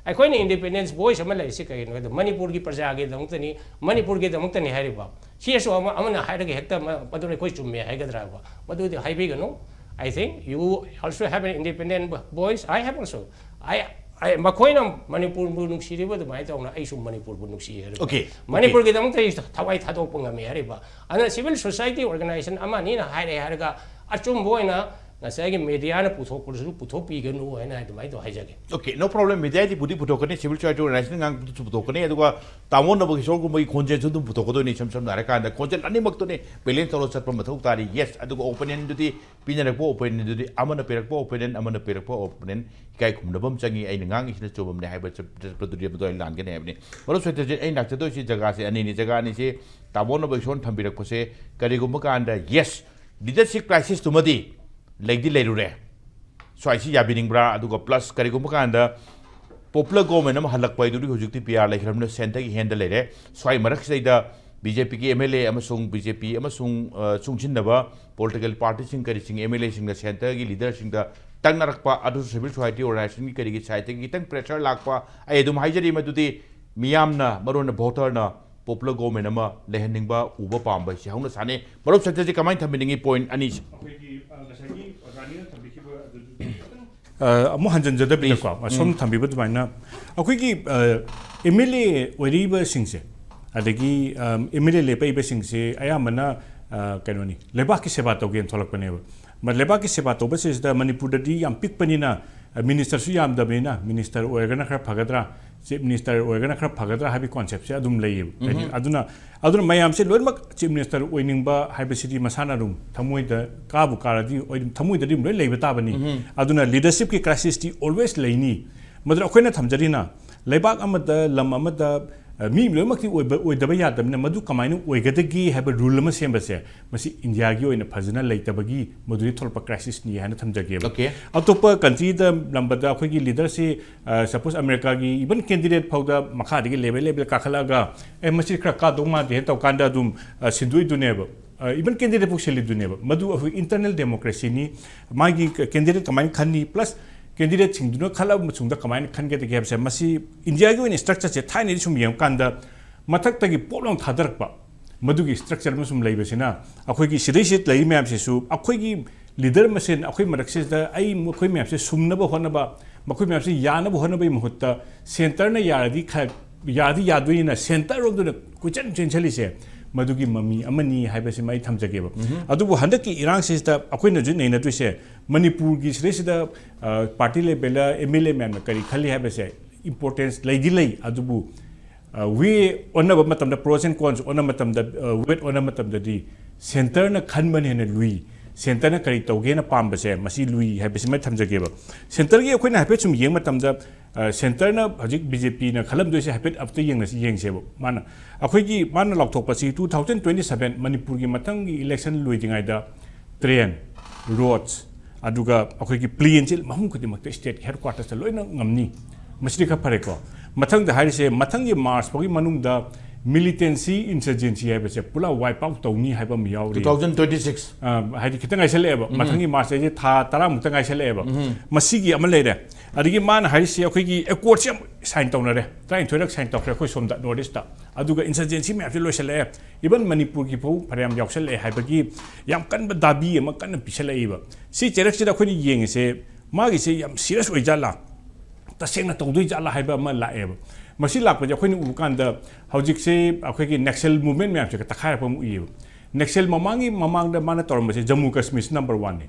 ꯑꯩꯈꯣꯏꯅ independent voice ꯑꯃ ꯂꯩꯔꯤꯁꯤ ꯀꯩꯒꯤꯅꯣ ꯍꯥꯏꯕꯗ ꯃꯅꯤꯄꯨꯔꯒꯤ ꯄ꯭ꯔꯖꯥꯒꯤꯗꯃꯛꯇꯅꯤ, ꯃꯅꯤꯄꯨꯔꯒꯤꯗꯃꯛꯇꯅꯤ ꯍꯥꯏꯔꯤꯕ꯫ ꯁꯤ ꯑꯣꯏꯔꯁꯨ ꯑꯃ, ꯑꯃꯅ ꯍꯥꯏꯔꯒ ꯍꯦꯛꯇ ꯃ-, ꯃꯗꯨꯅ ꯑꯩꯈꯣꯏ ꯆꯨꯝꯃꯦ ꯍꯥꯏꯒꯗ꯭ꯔꯥꯕ? ꯃꯗꯨꯗꯤ ꯍꯥꯏꯕꯤꯒꯅꯨ꯫ I think you also have an independent voice. I have also. I, I, ꯃꯈꯣꯏꯅ ꯃꯅꯤꯄꯨꯔꯕꯨ ꯅꯨꯡꯁꯤꯔꯤꯕ ꯑꯗꯨꯃꯥꯏꯅ ꯇꯧꯅ ꯑꯩꯁꯨ ꯃꯅꯤꯄꯨꯔꯕꯨ ꯅꯨꯡꯁꯤ ꯍꯥꯏꯔꯤꯕ꯫ Okay, okay. ꯃꯅꯤꯄꯨꯔꯒꯤꯗꯃꯛꯇ ꯑꯩ ꯊꯋꯥꯏ ꯊꯥꯗꯣꯛꯄ ꯉꯝꯃꯤ ꯍꯥꯏꯔꯤꯕ꯫ ꯑꯗꯨꯅ civil society organization ꯑꯃ ꯑꯅꯤꯅ ꯍꯥꯏꯔꯦ ꯍꯥꯏꯔꯒ ꯑꯆꯨꯝꯕ ꯑꯣꯏꯅ ꯉꯁꯥꯏꯒꯤ mediaꯅ ꯄꯨꯊꯣꯛꯄꯗꯨꯁꯨ ꯄꯨꯊꯣꯛꯄꯤꯒꯅꯨ ꯍꯥꯏꯅ ꯑꯗꯨꯃꯥꯏꯅ ꯇꯧ ꯍꯥꯏꯖꯒꯦ꯫ Okay, no problem. Mediaꯗꯤ ꯄꯨꯗꯤ ꯄꯨꯊꯣꯛꯀꯅꯤ, civil society organization ꯉꯥꯡꯕꯗꯨꯁꯨ ꯄꯨꯊꯣꯛꯀꯅꯤ, ꯑꯗꯨꯒ ꯇꯥꯃꯣꯅꯕ ꯏꯁꯣꯔꯒꯨꯝꯕꯒꯤ ꯈꯣꯟꯖꯦꯜꯁꯨ ꯑꯗꯨꯝ ꯄꯨꯊꯣꯛꯀꯗꯣꯏꯅꯤ꯫ ꯏꯁꯝ ꯁꯝꯅ ꯍꯥꯏꯔꯀꯥꯟꯗ ꯈꯣꯟꯖꯦꯜ ꯑꯅꯤꯃꯛꯇꯨꯅꯤ balance ꯇꯧꯔ ꯆꯠꯄ ꯃꯊꯧ ꯇꯥꯔꯤ꯫ Yes, ꯑꯗꯨꯒ opinionꯗꯨꯗꯤ ꯄꯤꯅꯔꯛꯄ opinionꯗꯨꯗꯤ ꯑꯃꯅ ꯄꯤꯔꯛꯄ opinion, ꯑꯃꯅ ꯄꯤꯔꯛꯄ opinion ꯏꯀꯥꯏ ꯈꯨꯝꯅꯕ ꯑꯃ ꯆꯪꯉꯤ꯫ ꯑꯩꯅ ꯉꯥꯡꯉꯤꯁꯤꯅ ꯆꯨꯝꯃꯕꯅꯦ ꯍꯥꯏꯕ ꯆꯠ-, ꯆꯠꯄꯗꯨꯗꯤ ꯃꯗꯨ ꯑꯩ ꯂꯥꯟꯒꯅꯤ ꯍꯥꯏꯕꯅꯤ꯫ ꯃꯔꯨꯞ ꯁꯩꯇꯖꯤꯠ, ꯑꯩ ꯂꯥꯛꯆꯗꯣꯏꯁꯤ ꯖꯒꯥꯁꯦ ꯑꯅꯤꯅꯤ꯫ ꯖꯒꯥ ꯑꯅꯤꯁꯦ ꯇꯥꯃꯣꯅꯕ ꯏꯁꯣꯔꯅ ꯊꯝꯕꯤꯔꯛꯄꯁꯦ ꯀꯔꯤꯒꯨꯝꯕ ꯀꯥꯟꯗ, yes, leadership crisisꯇꯨꯃꯗꯤ ꯂꯩꯗꯤ ꯂꯩꯔꯨꯔꯦ꯫ ꯁ꯭ꯋꯥꯏꯁꯤ ꯌꯥꯕꯤꯅꯤꯡꯕ꯭ꯔꯥ? ꯑꯗꯨꯒ ꯄ꯭ꯂꯁ ꯀꯔꯤꯒꯨꯝꯕ ꯀꯥꯟꯗ ꯄꯣꯄꯨꯂꯔ ꯒꯣꯚꯔꯟꯃꯦꯟꯠ ꯑꯃ ꯍꯜꯂꯛꯄ ꯍꯥꯏꯗꯨꯗꯤ ꯍꯧꯖꯤꯛꯇꯤ ꯄꯤ ꯑꯥꯔ ꯂꯩꯈ꯭ꯔꯕꯅꯤꯅ ꯁꯦꯟꯇꯔꯒꯤ ꯍꯦꯟꯗ ꯂꯩꯔꯦ꯫ ꯁ꯭ꯋꯥꯏ ꯃꯔꯛꯁꯤꯗꯩꯗ ꯕꯤ ꯖꯦ ꯄꯤꯒꯤ ꯑꯦꯝ ꯑꯦꯜ ꯑꯦ ꯑꯃꯁꯨꯡ ꯕꯤ ꯖꯦ ꯄꯤ ꯑꯃꯁꯨꯡ, ꯑ, ꯆꯨꯡꯁꯤꯟꯅꯕ ꯄꯣꯂꯤꯇꯤꯀꯦꯜ ꯄꯥꯔꯇꯤꯁꯤꯡ ꯀꯔꯤꯁꯤꯡ ꯑꯦꯝ ꯑꯦꯜ ꯑꯦꯁꯤꯡꯅ ꯁꯦꯟꯇꯔꯒꯤ ꯂꯤꯗꯔꯁꯤꯡꯗ ꯇꯛꯅꯔꯛꯄ, ꯑꯗꯨꯁꯨ ꯁꯤꯚꯤꯜ ꯁꯣꯁꯥꯏꯇꯤ ꯑꯣꯔꯒꯅꯥꯏꯖꯦꯁꯟꯒꯤ ꯀꯔꯤꯒꯤ ꯁꯥꯏꯠꯇꯒꯤ ꯈꯤꯇꯪ ꯄ꯭ꯔꯦꯁꯔ ꯂꯥꯛꯄ, ꯑꯩ ꯑꯗꯨꯝ ꯍꯥꯏꯖꯔꯤ, ꯃꯗꯨꯗꯤ ꯃꯤꯌꯥꯝꯅ, ꯃꯔꯨꯑꯣꯏꯅ ꯚꯣꯇꯔꯅ ꯄꯣꯄꯨꯂꯔ ꯒꯣꯚꯔꯟꯃꯦꯟꯠ ꯑꯃ ꯂꯩꯍꯟꯅꯤꯡꯕ ꯎꯕ ꯄꯥꯝꯕ ꯍꯥꯏꯁꯤ ꯍꯧꯅ ꯁꯥꯅꯤ꯫ ꯃꯔꯨꯞ ꯁꯟꯇꯁꯤ ꯀꯃꯥꯏꯅ ꯊꯝꯕꯤꯅꯤꯡꯉꯤ ꯄꯣꯏꯟꯠ ꯑꯅꯤꯁꯤ? ꯑꯩꯈꯣꯏꯒꯤ, ꯑ, ꯉꯁꯥꯏꯒꯤ ꯑꯣꯖꯥꯅꯤꯅ ꯊꯝꯕꯤꯈꯤꯕ ꯑꯗꯨꯁꯨ ꯈꯤꯇꯪ ꯑ, ꯑꯃꯨꯛ ꯍꯟꯖꯤꯟꯖꯗꯕꯤꯗꯀꯣ, ꯎꯝ꯫ ꯑꯁꯣꯝ ꯎꯝ꯫ ꯊꯝꯕꯤꯕ ꯑꯗꯨꯃꯥꯏꯅ ꯑꯩꯈꯣꯏꯒꯤ, ꯑ, ꯑꯦꯝ ꯑꯦꯜ ꯑꯦ ꯑꯣꯏꯔꯤꯕꯁꯤꯡꯁꯦ, ꯑꯗꯒꯤ, ꯑ, ꯑꯦꯝ ꯑꯦꯜ ꯑꯦ ꯂꯦꯞꯄꯛꯏꯕꯁꯤꯡꯁꯦ ꯑꯌꯥꯝꯕꯅ, ꯑ, ꯀꯩꯅꯣꯅꯤ, ꯂꯩꯕꯥꯛꯀꯤ ꯁꯦꯕꯥ ꯇꯧꯒꯦꯅ ꯊꯣꯛꯂꯛꯄꯅꯦꯕ꯫ ꯃ-, ꯂꯩꯕꯥꯛꯀꯤ ꯁꯦꯕꯥ ꯇꯧꯕꯁꯤꯗ ꯃꯅꯤꯄꯨꯔꯗꯗꯤ ꯌꯥꯝ ꯄꯤꯛꯄꯅꯤꯅ, ꯑ, ꯃꯤꯅꯤꯁꯇꯔꯁꯨ ꯌꯥꯝꯗꯕꯅꯤꯅ, ꯃꯤꯅꯤꯁꯇꯔ ꯑꯣꯏꯔꯒꯅ ꯈꯔ ꯐꯒꯗ꯭ꯔꯥ, ꯆꯤꯐ ꯃꯤꯅꯤꯁꯇꯔ ꯑꯣꯏꯔꯒꯅ ꯈꯔ ꯐꯒꯗ꯭ꯔꯥ ꯍꯥꯏꯕꯒꯤ ꯀꯣꯟꯁꯦꯞꯁꯦ ꯑꯗꯨꯝ ꯂꯩꯌꯦꯕ꯫ ꯎꯝꯍꯨꯝ꯫ ꯑꯗꯨꯅ, ꯑꯗꯨꯅ ꯃꯌꯥꯝꯁꯦ ꯂꯣꯏꯅꯃꯛ ꯆꯤꯐ ꯃꯤꯅꯤꯁꯇꯔ ꯑꯣꯏꯅꯤꯡꯕ ꯍꯥꯏꯕꯁꯤꯗꯤ ꯃꯁꯥꯅ ꯑꯗꯨꯝ ꯊꯃꯣꯏꯗ ꯀꯥꯕꯨ ꯀꯥꯔꯗꯤ ꯑꯣꯏ-, ꯊꯃꯣꯏꯗꯗꯤ ꯑꯗꯨꯝ ꯂꯣꯏ ꯂꯩꯕ ꯇꯥꯕꯅꯤ꯫ ꯎꯝꯍꯨꯝ꯫ ꯑꯗꯨꯅ ꯂꯤꯗꯔꯁꯤꯞꯀꯤ ꯀ꯭ꯔꯥꯏꯁꯤꯁꯇꯤ ꯑꯣꯜꯋꯦꯁ ꯂꯩꯅꯤ꯫ ꯃꯗꯨꯅ ꯑꯩꯈꯣꯏꯅ ꯊꯝꯖꯔꯤꯅ ꯂꯩꯕꯥꯛ ꯑꯃꯗ, ꯂꯝ ꯑꯃꯗ, ꯑ, ꯃꯤ ꯂꯣꯏꯅꯃꯛꯇꯤ ꯑꯣꯏꯕ, ꯑꯣꯏꯗꯕ ꯌꯥꯗꯕꯅꯤꯅ ꯃꯗꯨ ꯀꯃꯥꯏꯅ ꯑꯣꯏꯒꯗꯒꯦ ꯍꯥꯏꯕ ꯔꯨꯜ ꯑꯃ ꯁꯦꯝꯕꯁꯦ, ꯃꯁꯤ ꯏꯟꯗꯤꯌꯥꯒꯤ ꯑꯣꯏꯅ ꯐꯖꯅ ꯂꯩꯇꯕꯒꯤ ꯃꯗꯨꯗꯒꯤ ꯊꯣꯛꯂꯛꯄ ꯀ꯭ꯔꯥꯏꯁꯤꯁꯅꯤ ꯍꯥꯏꯅ ꯊꯝꯖꯒꯦꯕ꯫ ꯑꯣꯀꯦ꯫ ꯑꯇꯣꯞꯄ ꯀꯟꯇ꯭ꯔꯤꯗ ꯂꯝꯕꯗ ꯑꯩꯈꯣꯏꯒꯤ ꯂꯤꯗꯔꯁꯤ, ꯑ, ꯁꯄꯣꯁ ꯑꯃꯦꯔꯤꯀꯥꯒꯤ ꯏꯚꯟ ꯀꯦꯟꯗꯤꯗꯦꯠ ꯐꯥꯎꯗ ꯃꯈꯥꯗꯒꯤ ꯂꯦꯚꯦꯜ ꯂꯦꯚꯦꯜ ꯀꯥꯈꯠꯂꯛꯑꯒ, "ꯑꯦ, ꯃꯁꯤ ꯈꯔ ꯀꯥꯗꯧ ꯃꯥꯟꯗꯦ" ꯍꯥꯏꯅ ꯇꯧꯀꯥꯟꯗ ꯑꯗꯨꯝ, ꯑ, ꯁꯤꯟꯗꯣꯛꯏꯗꯨꯅꯦꯕ꯫ ꯑ, ꯏꯚꯟ ꯀꯦꯟꯗꯤꯗꯦꯠ ꯐꯥꯎ ꯁꯤꯜꯂꯤꯗꯨꯅꯦꯕ꯫ ꯃꯗꯨ ꯑꯩꯈꯣꯏ ꯏꯟꯇꯔꯅꯦꯜ ꯗꯦꯃꯣꯀ꯭ꯔꯦꯁꯤꯅꯤ꯫ ꯃꯥꯒꯤ ꯀꯦꯟꯗꯤꯗꯦꯠ ꯀꯃꯥꯏꯅ ꯈꯟꯅꯤ, ꯄ꯭ꯂꯁ ꯀꯦꯟꯗꯤꯗꯦꯠꯁꯤꯡꯗꯨꯅ ꯈꯜꯂꯕ ꯃꯇꯨꯡꯗ ꯀꯃꯥꯏꯅ ꯈꯟꯒꯗꯒꯦ ꯍꯥꯏꯕꯁꯦ, ꯃꯁꯤ ꯏꯟꯗꯤꯌꯥꯒꯤ ꯑꯣꯏꯅ ꯁ꯭ꯇ꯭ꯔꯛꯆꯔꯁꯦ ꯊꯥꯏꯅꯗꯤ ꯁꯨꯝ ꯌꯦꯡꯉꯀꯥꯟꯗ ꯃꯊꯛꯇꯒꯤ ꯄꯣꯞ ꯂꯥꯎꯅ ꯊꯥꯗꯔꯛꯄ, ꯃꯗꯨꯒꯤ ꯁ꯭ꯇ꯭ꯔꯛꯆꯔ ꯑꯃ ꯁꯨꯝ ꯂꯩꯕꯁꯤꯅ, ꯑꯩꯈꯣꯏꯒꯤ ꯁꯤꯗꯩꯁꯤꯗ ꯂꯩꯔꯤ ꯃꯌꯥꯝꯁꯤꯁꯨ ꯑꯩꯈꯣꯏꯒꯤ ꯂꯤꯗꯔ ꯃꯁꯦꯟ ꯑꯩꯈꯣꯏ ꯃꯔꯛꯁꯤꯗ ꯑꯩ ꯃꯈꯣꯏ ꯃꯌꯥꯝꯁꯦ ꯁꯨꯝꯅꯕ ꯍꯣꯠꯅꯕ, ꯃꯈꯣꯏ ꯃꯌꯥꯝꯁꯦ ꯌꯥꯅꯕ ꯍꯣꯠꯅꯕꯒꯤ ꯃꯍꯨꯠꯇ ꯁꯦꯟꯇꯔꯅ ꯌꯥꯔꯗꯤ ꯈ-, ꯌꯥꯗꯤ ꯌꯥꯗꯣꯏꯅꯤꯅ ꯁꯦꯟꯇꯔꯔꯣꯝꯗ ꯀꯣꯏꯆꯦꯟ ꯆꯦꯟꯁꯤꯜꯂꯤꯁꯦ ꯃꯗꯨꯒꯤ ꯃꯃꯤ ꯑꯃꯅꯤ ꯍꯥꯏꯕꯁꯤꯃ ꯑꯩ ꯊꯝꯖꯒꯦꯕ꯫ ꯎꯝꯍꯨꯝ꯫ ꯑꯗꯨꯕꯨ ꯍꯟꯗꯛꯀꯤ ꯏꯔꯥꯡꯁꯤꯗ ꯑꯩꯈꯣꯏꯅ ꯍꯧꯖꯤꯛ ꯅꯩꯅꯗꯣꯏꯁꯦ ꯃꯅꯤꯄꯨꯔꯒꯤ ꯁꯤꯗꯩꯁꯤꯗ, ꯑ, ꯄꯥꯔꯇꯤ ꯂꯦꯚꯦꯜꯗ ꯑꯦꯝ ꯑꯦꯜ ꯑꯦ ꯃꯌꯥꯝꯅ ꯀꯔꯤ ꯈꯜꯂꯤ ꯍꯥꯏꯕꯁꯦ ꯏꯝꯄꯣꯔꯇꯦꯟꯁ ꯂꯩꯗꯤ ꯂꯩ, ꯑꯗꯨꯕꯨ ꯑ, ꯋꯦ ꯑꯣꯟꯅꯕ ꯃꯇꯝꯗ, ꯄ꯭ꯔꯣꯁ ꯑꯦꯟ ꯀꯣꯟꯁ ꯑꯣꯟꯅꯕ ꯃꯇꯝꯗ, ꯑ, ꯋꯦꯠ ꯑꯣꯟꯅꯕ ꯃꯇꯝꯗꯗꯤ ꯁꯦꯟꯇꯔꯅ ꯈꯟꯕꯅ ꯍꯦꯟꯅ ꯂꯨꯏ꯫ ꯁꯦꯟꯇꯔꯅ ꯀꯔꯤ ꯇꯧꯒꯦꯅ ꯄꯥꯝꯕꯁꯦ ꯃꯁꯤ ꯂꯨꯏ ꯍꯥꯏꯕꯁꯤꯃ ꯊꯝꯖꯒꯦꯕ꯫ ꯁꯦꯟꯇꯔꯒꯤ ꯑꯩꯈꯣꯏꯅ ꯍꯥꯏꯐꯦꯠ ꯁꯨꯝ ꯌꯦꯡꯕ ꯃꯇꯝꯗ, ꯑ, ꯁꯦꯟꯇꯔꯅ ꯍꯧꯖꯤꯛ ꯕꯤ ꯖꯦ ꯄꯤꯅ ꯈꯜꯂꯝꯗꯣꯏꯁꯦ ꯍꯥꯏꯐꯦꯠ ꯑꯝꯇ ꯌꯦꯡꯅꯁꯤ, ꯌꯦꯡꯁꯦꯕ꯫ ꯃꯥꯅ, ꯑꯩꯈꯣꯏꯒꯤ, ꯃꯥꯅ ꯂꯥꯎꯊꯣꯛꯄꯁꯤ two thousand twenty seven ꯃꯅꯤꯄꯨꯔꯒꯤ ꯃꯊꯪꯒꯤ ꯏꯂꯦꯛꯁꯟ ꯂꯣꯏꯗ꯭ꯔꯤꯉꯩꯗ ꯇ꯭ꯔꯦꯟ, ꯔꯣꯗꯁ, ꯑꯗꯨꯒ ꯑꯩꯈꯣꯏꯒꯤ ꯄ꯭ꯂꯦꯟꯁꯦ ꯃꯐꯝ ꯈꯨꯗꯤꯡꯃꯛꯇ ꯁ꯭ꯇꯦꯠ ꯍꯦꯗꯀ꯭ꯋꯥꯇꯔꯁꯇ ꯂꯣꯏꯅ ꯉꯝꯅꯤ꯫ ꯃꯁꯤꯗꯤ ꯈꯔ ꯐꯔꯦꯀꯣ꯫ ꯃꯊꯪꯗ ꯍꯥꯏꯔꯤꯁꯦ, ꯃꯊꯪꯒꯤ ꯃꯥꯔꯆ ꯐꯥꯎꯒꯤ ꯃꯅꯨꯡꯗ ꯃꯤꯂꯤꯇꯦꯟꯁꯤ, ꯏꯟꯁꯔꯖꯦꯟꯁꯤ ꯍꯥꯏꯕꯁꯦ ꯄꯨꯂꯞ ꯋꯥꯏꯞ ꯑꯥꯎꯠ ꯇꯧꯅꯤ ꯍꯥꯏꯕ ꯑꯃ ꯌꯥꯎꯔꯤ꯫ Two thousand twenty-six. ꯑ, ꯍꯥꯏꯗꯤ ꯈꯤꯇꯪ ꯉꯥꯏꯁꯜꯂꯛꯑꯦꯕ, ꯃꯊꯪꯒꯤ ꯃꯥꯔꯆ ꯍꯥꯏꯁꯦ ꯊꯥ ꯇꯔꯥꯃꯨꯛꯇ ꯉꯥꯏꯁꯜꯂꯛꯑꯦꯕ꯫ ꯃꯁꯤꯒꯤ ꯑꯃ ꯂꯩꯔꯦ꯫ ꯑꯗꯒꯤ ꯃꯥꯅ ꯍꯥꯏꯔꯤꯁꯦ ꯑꯩꯈꯣꯏꯒꯤ ꯑꯦꯀꯣꯔꯗꯁꯦ ꯌꯥꯝ ꯁꯥꯏꯟ ꯇꯧꯅꯔꯦ, ꯇꯔꯥꯅꯤꯊꯣꯏꯔꯛ ꯁꯥꯏꯟ ꯇꯧꯈ꯭ꯔꯦ ꯑꯩꯈꯣꯏ ꯁꯣꯝꯗ ꯅꯣꯔꯠ ꯏꯁꯇ꯫ ꯑꯗꯨꯒ ꯏꯟꯁꯔꯖꯦꯟꯁꯤ ꯃꯌꯥꯝꯁꯦ ꯂꯣꯏꯁꯜꯂꯛꯑꯦ, ꯏꯚꯟ ꯃꯅꯤꯄꯨꯔꯒꯤ ꯐꯥꯎ ꯐꯅꯌꯥꯝ ꯌꯥꯎꯁꯜꯂꯛꯑꯦ ꯍꯥꯏꯕꯒꯤ ꯌꯥꯝ ꯀꯟꯕ ꯗꯥꯕꯤ ꯑꯃ ꯀꯟꯅ ꯄꯤꯁꯜꯂꯛꯏꯕ꯫ ꯁꯤ ꯆꯩꯔꯛꯁꯤꯗ ꯑꯩꯈꯣꯏꯅ ꯌꯦꯡꯉꯤꯁꯦ, ꯃꯥꯒꯤꯁꯦ ꯌꯥꯝ ꯁꯤꯔꯤꯌꯁ ꯑꯣꯏꯖꯥꯠꯂꯥ, ꯇꯁꯦꯡꯅ ꯇꯧꯗꯣꯏ ꯖꯥꯠꯂꯥ ꯍꯥꯏꯕ ꯑꯃ ꯂꯥꯛꯑꯦꯕ꯫ ꯃꯁꯤ ꯂꯥꯛꯄꯁꯦ ꯑꯩꯈꯣꯏꯅ ꯎꯕ ꯀꯥꯟꯗ ꯍꯧꯖꯤꯛꯁꯦ ꯑꯩꯈꯣꯏꯒꯤ ꯅꯦꯛꯁꯦꯜ ꯃꯨꯚꯃꯦꯟ ꯃꯌꯥꯝꯁꯦ ꯇꯛꯈꯥꯏꯔꯛꯄ ꯑꯃ ꯎꯏꯌꯦꯕ꯫ ꯅꯦꯛꯁꯦꯜ ꯃꯃꯥꯡꯒꯤ ꯃꯃꯥꯡꯗ ꯃꯥꯅ ꯇꯧꯔꯝꯕꯁꯦ ꯖꯝꯃꯨ ꯀꯥꯁꯃꯤꯔꯁꯤ ꯅꯝꯕꯔ ꯋꯥꯟꯅꯤ꯫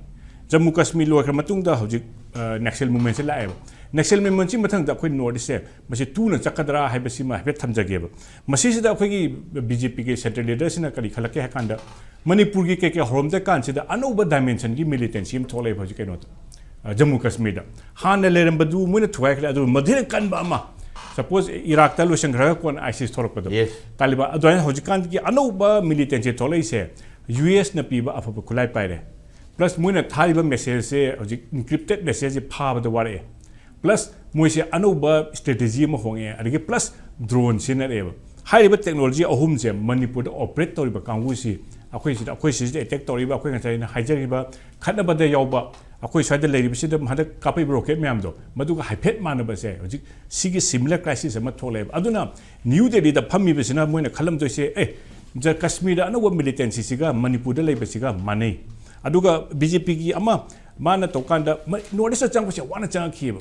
ꯖꯝꯃꯨ ꯀꯥꯁꯃꯤꯔ ꯂꯣꯏꯈ꯭ꯔ ꯃꯇꯨꯡꯗ ꯍꯧꯖꯤꯛ, ꯑ, ꯅꯦꯛꯁꯦꯜ ꯃꯨꯚꯃꯦꯟꯁꯦ ꯂꯥꯛꯑꯦꯕ꯫ ꯅꯦꯛꯁꯦꯜ ꯃꯨꯚꯃꯦꯟꯁꯤ ꯃꯊꯪꯗ ꯑꯩꯈꯣꯏ ꯅꯣꯔꯠ ꯏꯁꯁꯦ ꯃꯁꯤ ꯇꯨꯅ ꯆꯠꯀꯗ꯭ꯔꯥ ꯍꯥꯏꯕꯁꯤꯃ ꯍꯥꯏꯐꯦꯠ ꯊꯝꯖꯒꯦꯕ꯫ ꯃꯁꯤꯁꯤꯗ ꯑꯩꯈꯣꯏꯒꯤ ꯕꯤ ꯖꯦ ꯄꯤꯒꯤ ꯁꯦꯟꯇ꯭ꯔꯦꯜ ꯂꯤꯗꯔꯁꯤꯅ ꯀꯔꯤ ꯈꯜꯂꯛꯀꯦ ꯍꯥꯏ ꯀꯥꯟꯗ, ꯃꯅꯤꯄꯨꯔꯒꯤ ꯀꯩ ꯀꯩ ꯍꯧꯔꯝꯗ ꯀꯥꯟꯁꯤꯗ ꯑꯅꯧꯕ ꯗꯥꯏꯃꯦꯟꯁꯟꯒꯤ ꯃꯤꯂꯤꯇꯦꯟꯁꯤ ꯑꯃ ꯊꯣꯛꯂꯛꯑꯦꯕ ꯍꯧꯖꯤꯛ ꯀꯩꯅꯣꯗ, ꯑ, ꯖꯝꯃꯨ ꯀꯥꯁꯃꯤꯔꯗ꯫ ꯍꯥꯟꯅ ꯂꯩꯔꯝꯕꯗꯨ ꯃꯣꯏꯅ ꯊꯨꯒꯥꯏꯈ꯭ꯔꯦ, ꯑꯗꯨ ꯃꯗꯨꯅ ꯀꯟꯕ ꯑꯃ, ꯁꯄꯣꯁ ꯏꯔꯥꯛꯇ ꯂꯣꯏꯁꯤꯟꯈ꯭ꯔꯒ ꯀꯣꯟꯅ ꯑꯥꯏꯁꯤꯁ ꯊꯣꯛꯂꯛꯄꯗꯣ, Yes. ꯇꯥꯂꯤꯕꯥꯟ꯫ ꯑꯗꯨꯃꯥꯏꯅ ꯍꯧꯖꯤꯛꯀꯥꯟꯒꯤ ꯑꯅꯧꯕ ꯃꯤꯂꯤꯇꯦꯟꯁꯤ ꯊꯣꯛꯂꯛꯏꯁꯦ ꯌꯨ ꯑꯦꯁꯅ ꯄꯤꯕ ꯑꯐꯕ ꯈꯨꯠꯂꯥꯏ ꯄꯥꯏꯔꯦ꯫ ꯄ꯭ꯂꯁ ꯃꯣꯏꯅ ꯊꯥꯔꯤꯕ ꯃꯦꯁꯦꯖꯁꯦ ꯍꯧꯖꯤꯛ ꯏꯟꯀ꯭ꯔꯤꯞꯇꯦꯠ ꯃꯦꯁꯦꯖꯁꯦ ꯐꯥꯕꯗ ꯋꯥꯔꯛꯑꯦ꯫ ꯄ꯭ꯂꯁ ꯃꯣꯏꯁꯦ ꯑꯅꯧꯕ ꯁ꯭ꯇ꯭ꯔꯦꯇꯦꯖꯤ ꯑꯃ ꯍꯣꯡꯉꯛꯑꯦ, ꯑꯗꯒꯤ ꯄ꯭ꯂꯁ ꯗ꯭ꯔꯣꯟ ꯁꯤꯖꯤꯟꯅꯔꯛꯑꯦꯕ꯫ ꯍꯥꯏꯔꯤꯕ ꯇꯦꯛꯅꯣꯂꯣꯖꯤ ꯑꯍꯨꯝꯁꯦ ꯃꯅꯤꯄꯨꯔꯗ ꯑꯣꯄꯔꯦꯠ ꯇꯧꯔꯤꯕ ꯀꯥꯡꯕꯨꯁꯤ, ꯑꯩꯈꯣꯏ ꯁꯤꯗ, ꯑꯩꯈꯣꯏ ꯁꯤꯁꯤꯗ ꯑꯦꯇꯦꯛ ꯇꯧꯔꯤꯕ, ꯑꯩꯈꯣꯏ ꯉꯁꯥꯏ ꯑꯩꯅ ꯍꯥꯏꯖꯔꯤꯕ ꯈꯠꯅꯕꯗ ꯌꯥꯎꯕ, ꯑꯩꯈꯣꯏ ꯁ꯭ꯋꯥꯏꯗ ꯂꯩꯔꯤꯕꯁꯤꯗ ꯍꯟꯗꯛ ꯀꯥꯞꯄꯛꯏꯕ ꯔꯣꯀꯦꯠ ꯃꯌꯥꯝꯗꯣ, ꯃꯗꯨꯒ ꯍꯥꯏꯐꯦꯠ ꯃꯥꯟꯅꯕꯁꯦ ꯍꯧꯖꯤꯛ ꯁꯤꯒꯤ ꯁꯤꯃꯤꯂꯔ ꯀ꯭ꯔꯥꯏꯁꯤꯁ ꯑꯃ ꯊꯣꯛꯂꯛꯑꯦꯕ꯫ ꯑꯗꯨꯅ ꯅ꯭ꯌꯨ ꯗꯦꯜꯂꯤꯗ ꯐꯝꯃꯤꯕꯁꯤꯅ ꯃꯣꯏꯅ ꯈꯜꯂꯝꯗꯣꯏꯁꯦ, ꯑꯦ, ꯖ-, ꯀꯥꯁꯃꯤꯔꯗ ꯑꯅꯧꯕ ꯃꯤꯂꯤꯇꯦꯟꯁꯤꯁꯤꯒ ꯃꯅꯤꯄꯨꯔꯗ ꯂꯩꯕꯁꯤꯒ ꯃꯥꯟꯅꯩ꯫ ꯑꯗꯨꯒ ꯕꯤ ꯖꯦ ꯄꯤꯒꯤ ꯑꯃ ꯃꯥꯅ ꯇꯧꯀꯥꯟꯗ ꯃ-, ꯅꯣꯔꯠ ꯏꯁꯇ ꯆꯪꯕꯁꯦ ꯌꯥꯝ ꯋꯥꯅ ꯆꯪꯉꯛꯈꯤꯑꯕ꯫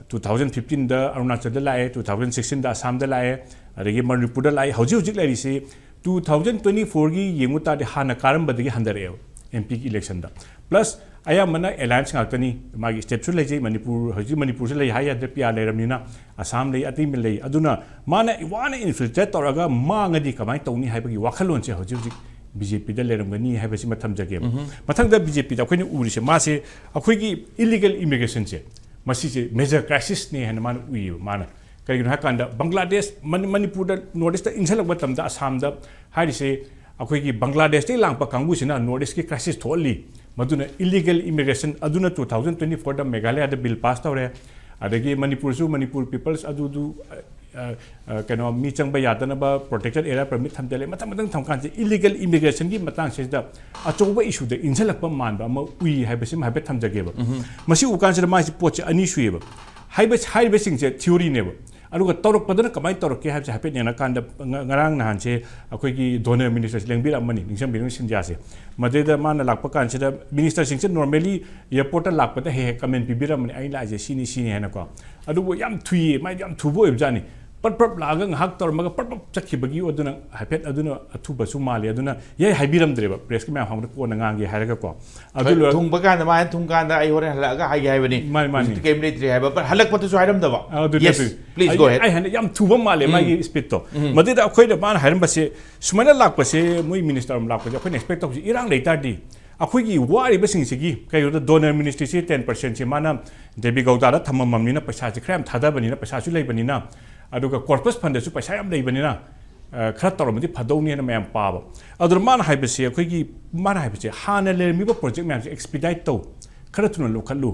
ꯇꯨ ꯊꯥꯎꯖꯟ ꯐꯤꯐꯇꯤꯟꯗ ꯑꯔꯨꯅꯥꯆꯜꯗ ꯂꯥꯛꯑꯦ, ꯇꯨ ꯊꯥꯎꯖꯟ ꯁꯤꯛꯁꯇꯤꯟꯗ ꯑꯁꯥꯝꯗ ꯂꯥꯛꯑꯦ, ꯑꯗꯒꯤ ꯃꯅꯤꯄꯨꯔꯗ ꯂꯥꯛꯑꯦ꯫ ꯍꯧꯖꯤꯛ ꯍꯧꯖꯤꯛ ꯂꯩꯔꯤꯁꯤ ꯇꯨ ꯊꯥꯎꯖꯟ ꯇ꯭ꯋꯦꯟꯇꯤ ꯐꯣꯔꯒꯤ ꯌꯦꯡꯉꯨ ꯇꯥꯔꯗꯤ ꯍꯥꯟꯅ ꯀꯥꯔꯝꯕꯗꯒꯤ ꯍꯟꯊꯔꯛꯑꯦꯕ ꯑꯦꯝ ꯄꯤꯒꯤ ꯏꯂꯦꯛꯁꯟꯗ꯫ ꯄ꯭ꯂꯁ ꯑꯌꯥꯝꯕꯅ ꯑꯦꯂꯥꯌꯟꯁ ꯉꯥꯛꯇꯅꯤ꯫ ꯃꯥꯒꯤ ꯁ꯭ꯇꯦꯠꯁꯨ ꯂꯩꯖꯩ, ꯃꯅꯤꯄꯨꯔ, ꯍꯧꯖꯤꯛ ꯃꯅꯤꯄꯨꯔꯁꯨ ꯂꯩ ꯍꯥꯏ ꯌꯥꯗ꯭ꯔꯦ, ꯄꯤ ꯑꯥꯔ ꯂꯩꯔꯕꯅꯤꯅ꯫ ꯑꯁꯥꯝ ꯂꯩ, ꯑꯇꯩ ꯂꯩ꯫ ꯑꯗꯨꯅ ꯃꯥꯅ ꯋꯥꯅ ꯏꯟꯐꯤꯜꯇ꯭ꯔꯦꯠ ꯇꯧꯔꯒ ꯃꯥꯡꯉꯗꯤ ꯀꯃꯥꯏꯅ ꯇꯧꯅꯤ ꯍꯥꯏꯕꯒꯤ ꯋꯥꯈꯜꯂꯣꯟꯁꯦ ꯍꯧꯖꯤꯛ ꯍꯧꯖꯤꯛ ꯕꯤ ꯖꯦ ꯄꯤꯗ ꯂꯩꯔꯝꯒꯅꯤ ꯍꯥꯏꯕꯁꯤꯃ ꯊꯝꯖꯒꯦꯕ꯫ ꯃꯊꯪꯗ ꯕꯤ ꯖꯦ ꯄꯤꯗ ꯑꯩꯈꯣꯏꯅ ꯎꯔꯤꯁꯦ, ꯃꯥꯁꯦ ꯑꯩꯈꯣꯏꯒꯤ ꯏꯂꯤꯒꯦꯜ ꯏꯃꯤꯒ꯭ꯔꯦꯁꯟꯁꯦ, ꯃꯁꯤꯁꯦ ꯃꯦꯖꯔ ꯀ꯭ꯔꯥꯏꯁꯤꯁꯅꯦ ꯍꯥꯏꯅ ꯃꯥꯅ ꯎꯏꯌꯦꯕ꯫ ꯃꯥꯅ ꯀꯔꯤꯒꯤꯅꯣ ꯍꯥꯏ ꯀꯥꯟꯗ, ꯕꯪꯒ꯭ꯂꯥꯗꯦꯁ, ꯃꯅꯤ-, ꯃꯅꯤꯄꯨꯔꯗ, ꯅꯣꯔꯠ ꯏꯁꯇ ꯏꯟꯁꯤꯜꯂꯛꯄ ꯃꯇꯝꯗ ꯑꯁꯥꯝꯗ ꯍꯥꯏꯔꯤꯁꯦ, ꯑꯩꯈꯣꯏꯒꯤ ꯕꯪꯒ꯭ꯂꯥꯗꯦꯁꯇꯒꯤ ꯂꯥꯛꯄ ꯀꯥꯡꯕꯨꯁꯤꯅ ꯅꯣꯔꯠ ꯏꯁꯀꯤ ꯀ꯭ꯔꯥꯏꯁꯤꯁ ꯊꯣꯛꯍꯜꯂꯤ꯫ ꯃꯗꯨꯅ ꯏꯂꯤꯒꯦꯜ ꯏꯃꯤꯒ꯭ꯔꯦꯁꯟ ꯑꯗꯨꯅ ꯇꯨ ꯊꯥꯎꯖꯟ ꯇ꯭ꯋꯦꯟꯇꯤ ꯐꯣꯔꯗ ꯃꯦꯘꯥꯂꯌꯥꯗ ꯕꯤꯜ ꯄꯥꯁ ꯇꯧꯔꯦ꯫ ꯑꯗꯒꯤ ꯃꯅꯤꯄꯨꯔꯁꯨ, ꯃꯅꯤꯄꯨꯔ ꯄꯤꯄꯜꯁ ꯑꯗꯨꯗꯨ, ꯑ, ꯑ, ꯀꯩꯅꯣ, ꯃꯤ ꯆꯪꯕ ꯌꯥꯗꯅꯕ ꯄ꯭ꯔꯣꯇꯦꯛꯇꯦꯗ ꯑꯦꯔꯤꯌꯥ ꯄꯔꯃꯤꯠ ꯊꯝꯖꯜꯂꯦ꯫ ꯃꯊꯪ ꯃꯊꯪ ꯊꯝꯀꯥꯟꯁꯤꯗ ꯏꯂꯤꯒꯦꯜ ꯏꯃꯤꯒ꯭ꯔꯦꯁꯟꯒꯤ ꯃꯇꯥꯡꯁꯤꯗ ꯑꯆꯧꯕ ꯏꯁꯨꯗ ꯏꯟꯁꯤꯜꯂꯛꯄ ꯃꯥꯟꯕ ꯑꯃ ꯎꯏ ꯍꯥꯏꯕꯁꯤꯃ ꯍꯥꯏꯐꯦꯠ ꯊꯝꯖꯒꯦꯕ꯫ ꯃꯁꯤ ꯎꯀꯥꯟꯁꯤꯗ ꯃꯥꯒꯤ ꯄꯣꯠꯁꯦ ꯑꯅꯤ ꯁꯨꯏꯌꯦꯕ꯫ ꯍꯥꯏꯕ-, ꯍꯥꯏꯔꯤꯕꯁꯤꯡꯁꯦ ꯊꯤꯑꯣꯔꯤꯅꯦꯕ꯫ ꯑꯗꯨꯒ ꯇꯧꯔꯛꯄꯗꯅ ꯀꯃꯥꯏꯅ ꯇꯧꯔꯛꯀꯦ ꯍꯥꯏꯕꯁꯦ ꯍꯥꯏꯐꯦꯠ ꯌꯦꯡꯉꯀꯥꯟꯗ, ꯉ-, ꯉꯔꯥꯡ ꯅꯍꯥꯟꯁꯦ ꯑꯩꯈꯣꯏꯒꯤ ꯗꯣꯅꯔ ꯃꯤꯅꯤꯁꯇꯔꯁꯦ ꯂꯦꯡꯕꯤꯔꯛꯑꯃꯅꯤ, ꯅꯤꯡꯁꯤꯡꯕꯤꯔꯝꯒꯅꯤ ꯁꯤꯟꯙꯤꯌꯥꯁꯦ꯫ ꯃꯗꯩꯗ ꯃꯥꯅ ꯂꯥꯛꯄ ꯀꯥꯟꯁꯤꯗ ꯃꯤꯅꯤꯁꯇꯔꯁꯤꯡꯁꯦ ꯅꯣꯔꯃꯦꯂꯤ ꯑꯦꯌꯔꯄꯣꯔꯠꯇ ꯂꯥꯛꯄꯗ ꯍꯦꯛ ꯍꯦꯛ ꯀꯃꯦꯟ ꯄꯤꯕꯤꯔꯝꯕꯅꯤ, "ꯑꯩ ꯂꯥꯛꯏꯁꯦ ꯁꯤꯅꯤ, ꯁꯤꯅꯤ" ꯍꯥꯏꯅꯀꯣ꯫ ꯑꯗꯨꯕꯨ ꯌꯥꯝ ꯊꯨꯏꯌꯦ, ꯃꯥꯏꯗꯤ ꯌꯥꯝ ꯊꯨꯕ ꯑꯣꯏꯕꯖꯥꯠꯅꯤ꯫ ꯄꯠ ꯄꯠ ꯂꯥꯛꯑꯒ ꯉꯥꯏꯍꯥꯛ ꯇꯧꯔꯝꯃꯒ ꯄꯠ ꯄꯠ ꯆꯠꯈꯤꯕꯒꯤ ꯑꯗꯨꯅ ꯍꯥꯏꯐꯦꯠ ꯑꯗꯨꯅ ꯑꯊꯨꯕꯁꯨ ꯃꯥꯜꯂꯤ꯫ ꯑꯗꯨꯅ ꯌꯥꯏ ꯍꯥꯏꯕꯤꯔꯝꯗ꯭ꯔꯦꯕ, ꯄ꯭ꯔꯦꯁꯀꯤ ꯃꯌꯥꯝ ꯍꯥꯡꯕꯗ ꯀꯣꯟꯅ ꯉꯥꯡꯒꯦ ꯍꯥꯏꯔꯒꯀꯣ꯫ ꯑꯗꯨ ꯍꯣꯏ, ꯂꯣꯏꯔ-, ꯊꯨꯡꯕ ꯀꯥꯟꯗ ꯃꯥꯅ ꯊꯨꯡ ꯀꯥꯟꯗ ꯑꯩ ꯍꯣꯔꯦꯟ ꯍꯜꯂꯛꯑꯒ ꯍꯥꯏꯒꯦ ꯍꯥꯏꯕꯅꯤ꯫ ꯃꯥꯅꯤ, ꯃꯥꯅꯤ꯫ ꯍꯧꯖꯤꯛꯇꯤ ꯀꯩꯝ ꯂꯩꯇ꯭ꯔꯤ ꯍꯥꯏꯕ, but ꯍꯜꯂꯛꯄꯗꯁꯨ ꯍꯥꯏꯔꯝꯗꯕ꯫ ꯑ, ꯑꯗꯨꯅꯦ, yes, ꯑꯗꯨꯅꯦ꯫ Please ꯑꯩ, go ahead꯫ ꯑꯩ ꯍꯥꯏꯅ ꯌꯥꯝ ꯊꯨꯕ ꯃꯥꯜꯂꯦ ꯎꯝ꯫ ꯃꯥꯒꯤ ꯁ꯭ꯄꯤꯠꯇꯣ꯫ ꯎꯝ꯫ ꯃꯗꯨꯗ ꯑꯩꯈꯣꯏꯅ ꯃꯥꯅ ꯍꯥꯏꯔꯝꯕꯁꯦ, ꯁꯨꯃꯥꯏꯅ ꯂꯥꯛꯄꯁꯦ, ꯃꯣꯏ ꯃꯤꯅꯤꯁꯇꯔ ꯑꯃ ꯂꯥꯛꯄꯁꯦ ꯑꯩꯈꯣꯏꯅ ꯑꯦꯛꯁꯄꯦꯛ ꯇꯧꯕꯁꯦ ꯏꯔꯥꯡ ꯂꯩꯇꯥꯔꯗꯤ ꯑꯩꯈꯣꯏꯒꯤ ꯋꯥꯔꯤꯕꯁꯤꯡꯁꯤꯒꯤ ꯀꯩꯅꯣꯗ ꯗꯣꯅꯔ ꯃꯤꯅꯤꯁꯇ꯭ꯔꯤꯁꯤ ꯇꯦꯟ ꯄꯔꯁꯦꯟꯁꯤ ꯃꯥꯅ ꯗꯦꯕꯤ ꯒꯧꯗꯥꯗ ꯊꯝꯃꯝꯃꯕꯅꯤꯅ, ꯄꯩꯁꯥꯁꯤ ꯈꯔ ꯌꯥꯝ ꯊꯥꯗꯕꯅꯤꯅ, ꯄꯩꯁꯥꯁꯨ ꯂꯩꯕꯅꯤꯅ, ꯑꯗꯨꯒ ꯀꯣꯔꯄꯁ ꯐꯟꯗꯁꯨ ꯄꯩꯁꯥ ꯌꯥꯝ ꯂꯩꯕꯅꯤꯅ, ꯑ, ꯈꯔ ꯇꯧꯔꯝꯃꯗꯤ ꯐꯗꯧꯅꯤ ꯍꯥꯏꯅ ꯃꯌꯥꯝ ꯄꯥꯕ꯫ ꯑꯗꯨꯅ ꯃꯥꯅ ꯍꯥꯏꯕꯁꯦ, ꯑꯩꯈꯣꯏꯒꯤ, ꯃꯥꯅ ꯍꯥꯏꯕꯁꯦ, ꯍꯥꯟꯅ ꯂꯩꯔꯝꯃꯤꯕ ꯄ꯭ꯔꯣꯖꯦꯛ ꯃꯌꯥꯝꯁꯦ ꯑꯦꯛꯁꯄꯤꯗꯥꯏꯠ ꯇꯧ, ꯈꯔ ꯊꯨꯅ ꯂꯧꯈꯠꯂꯨ꯫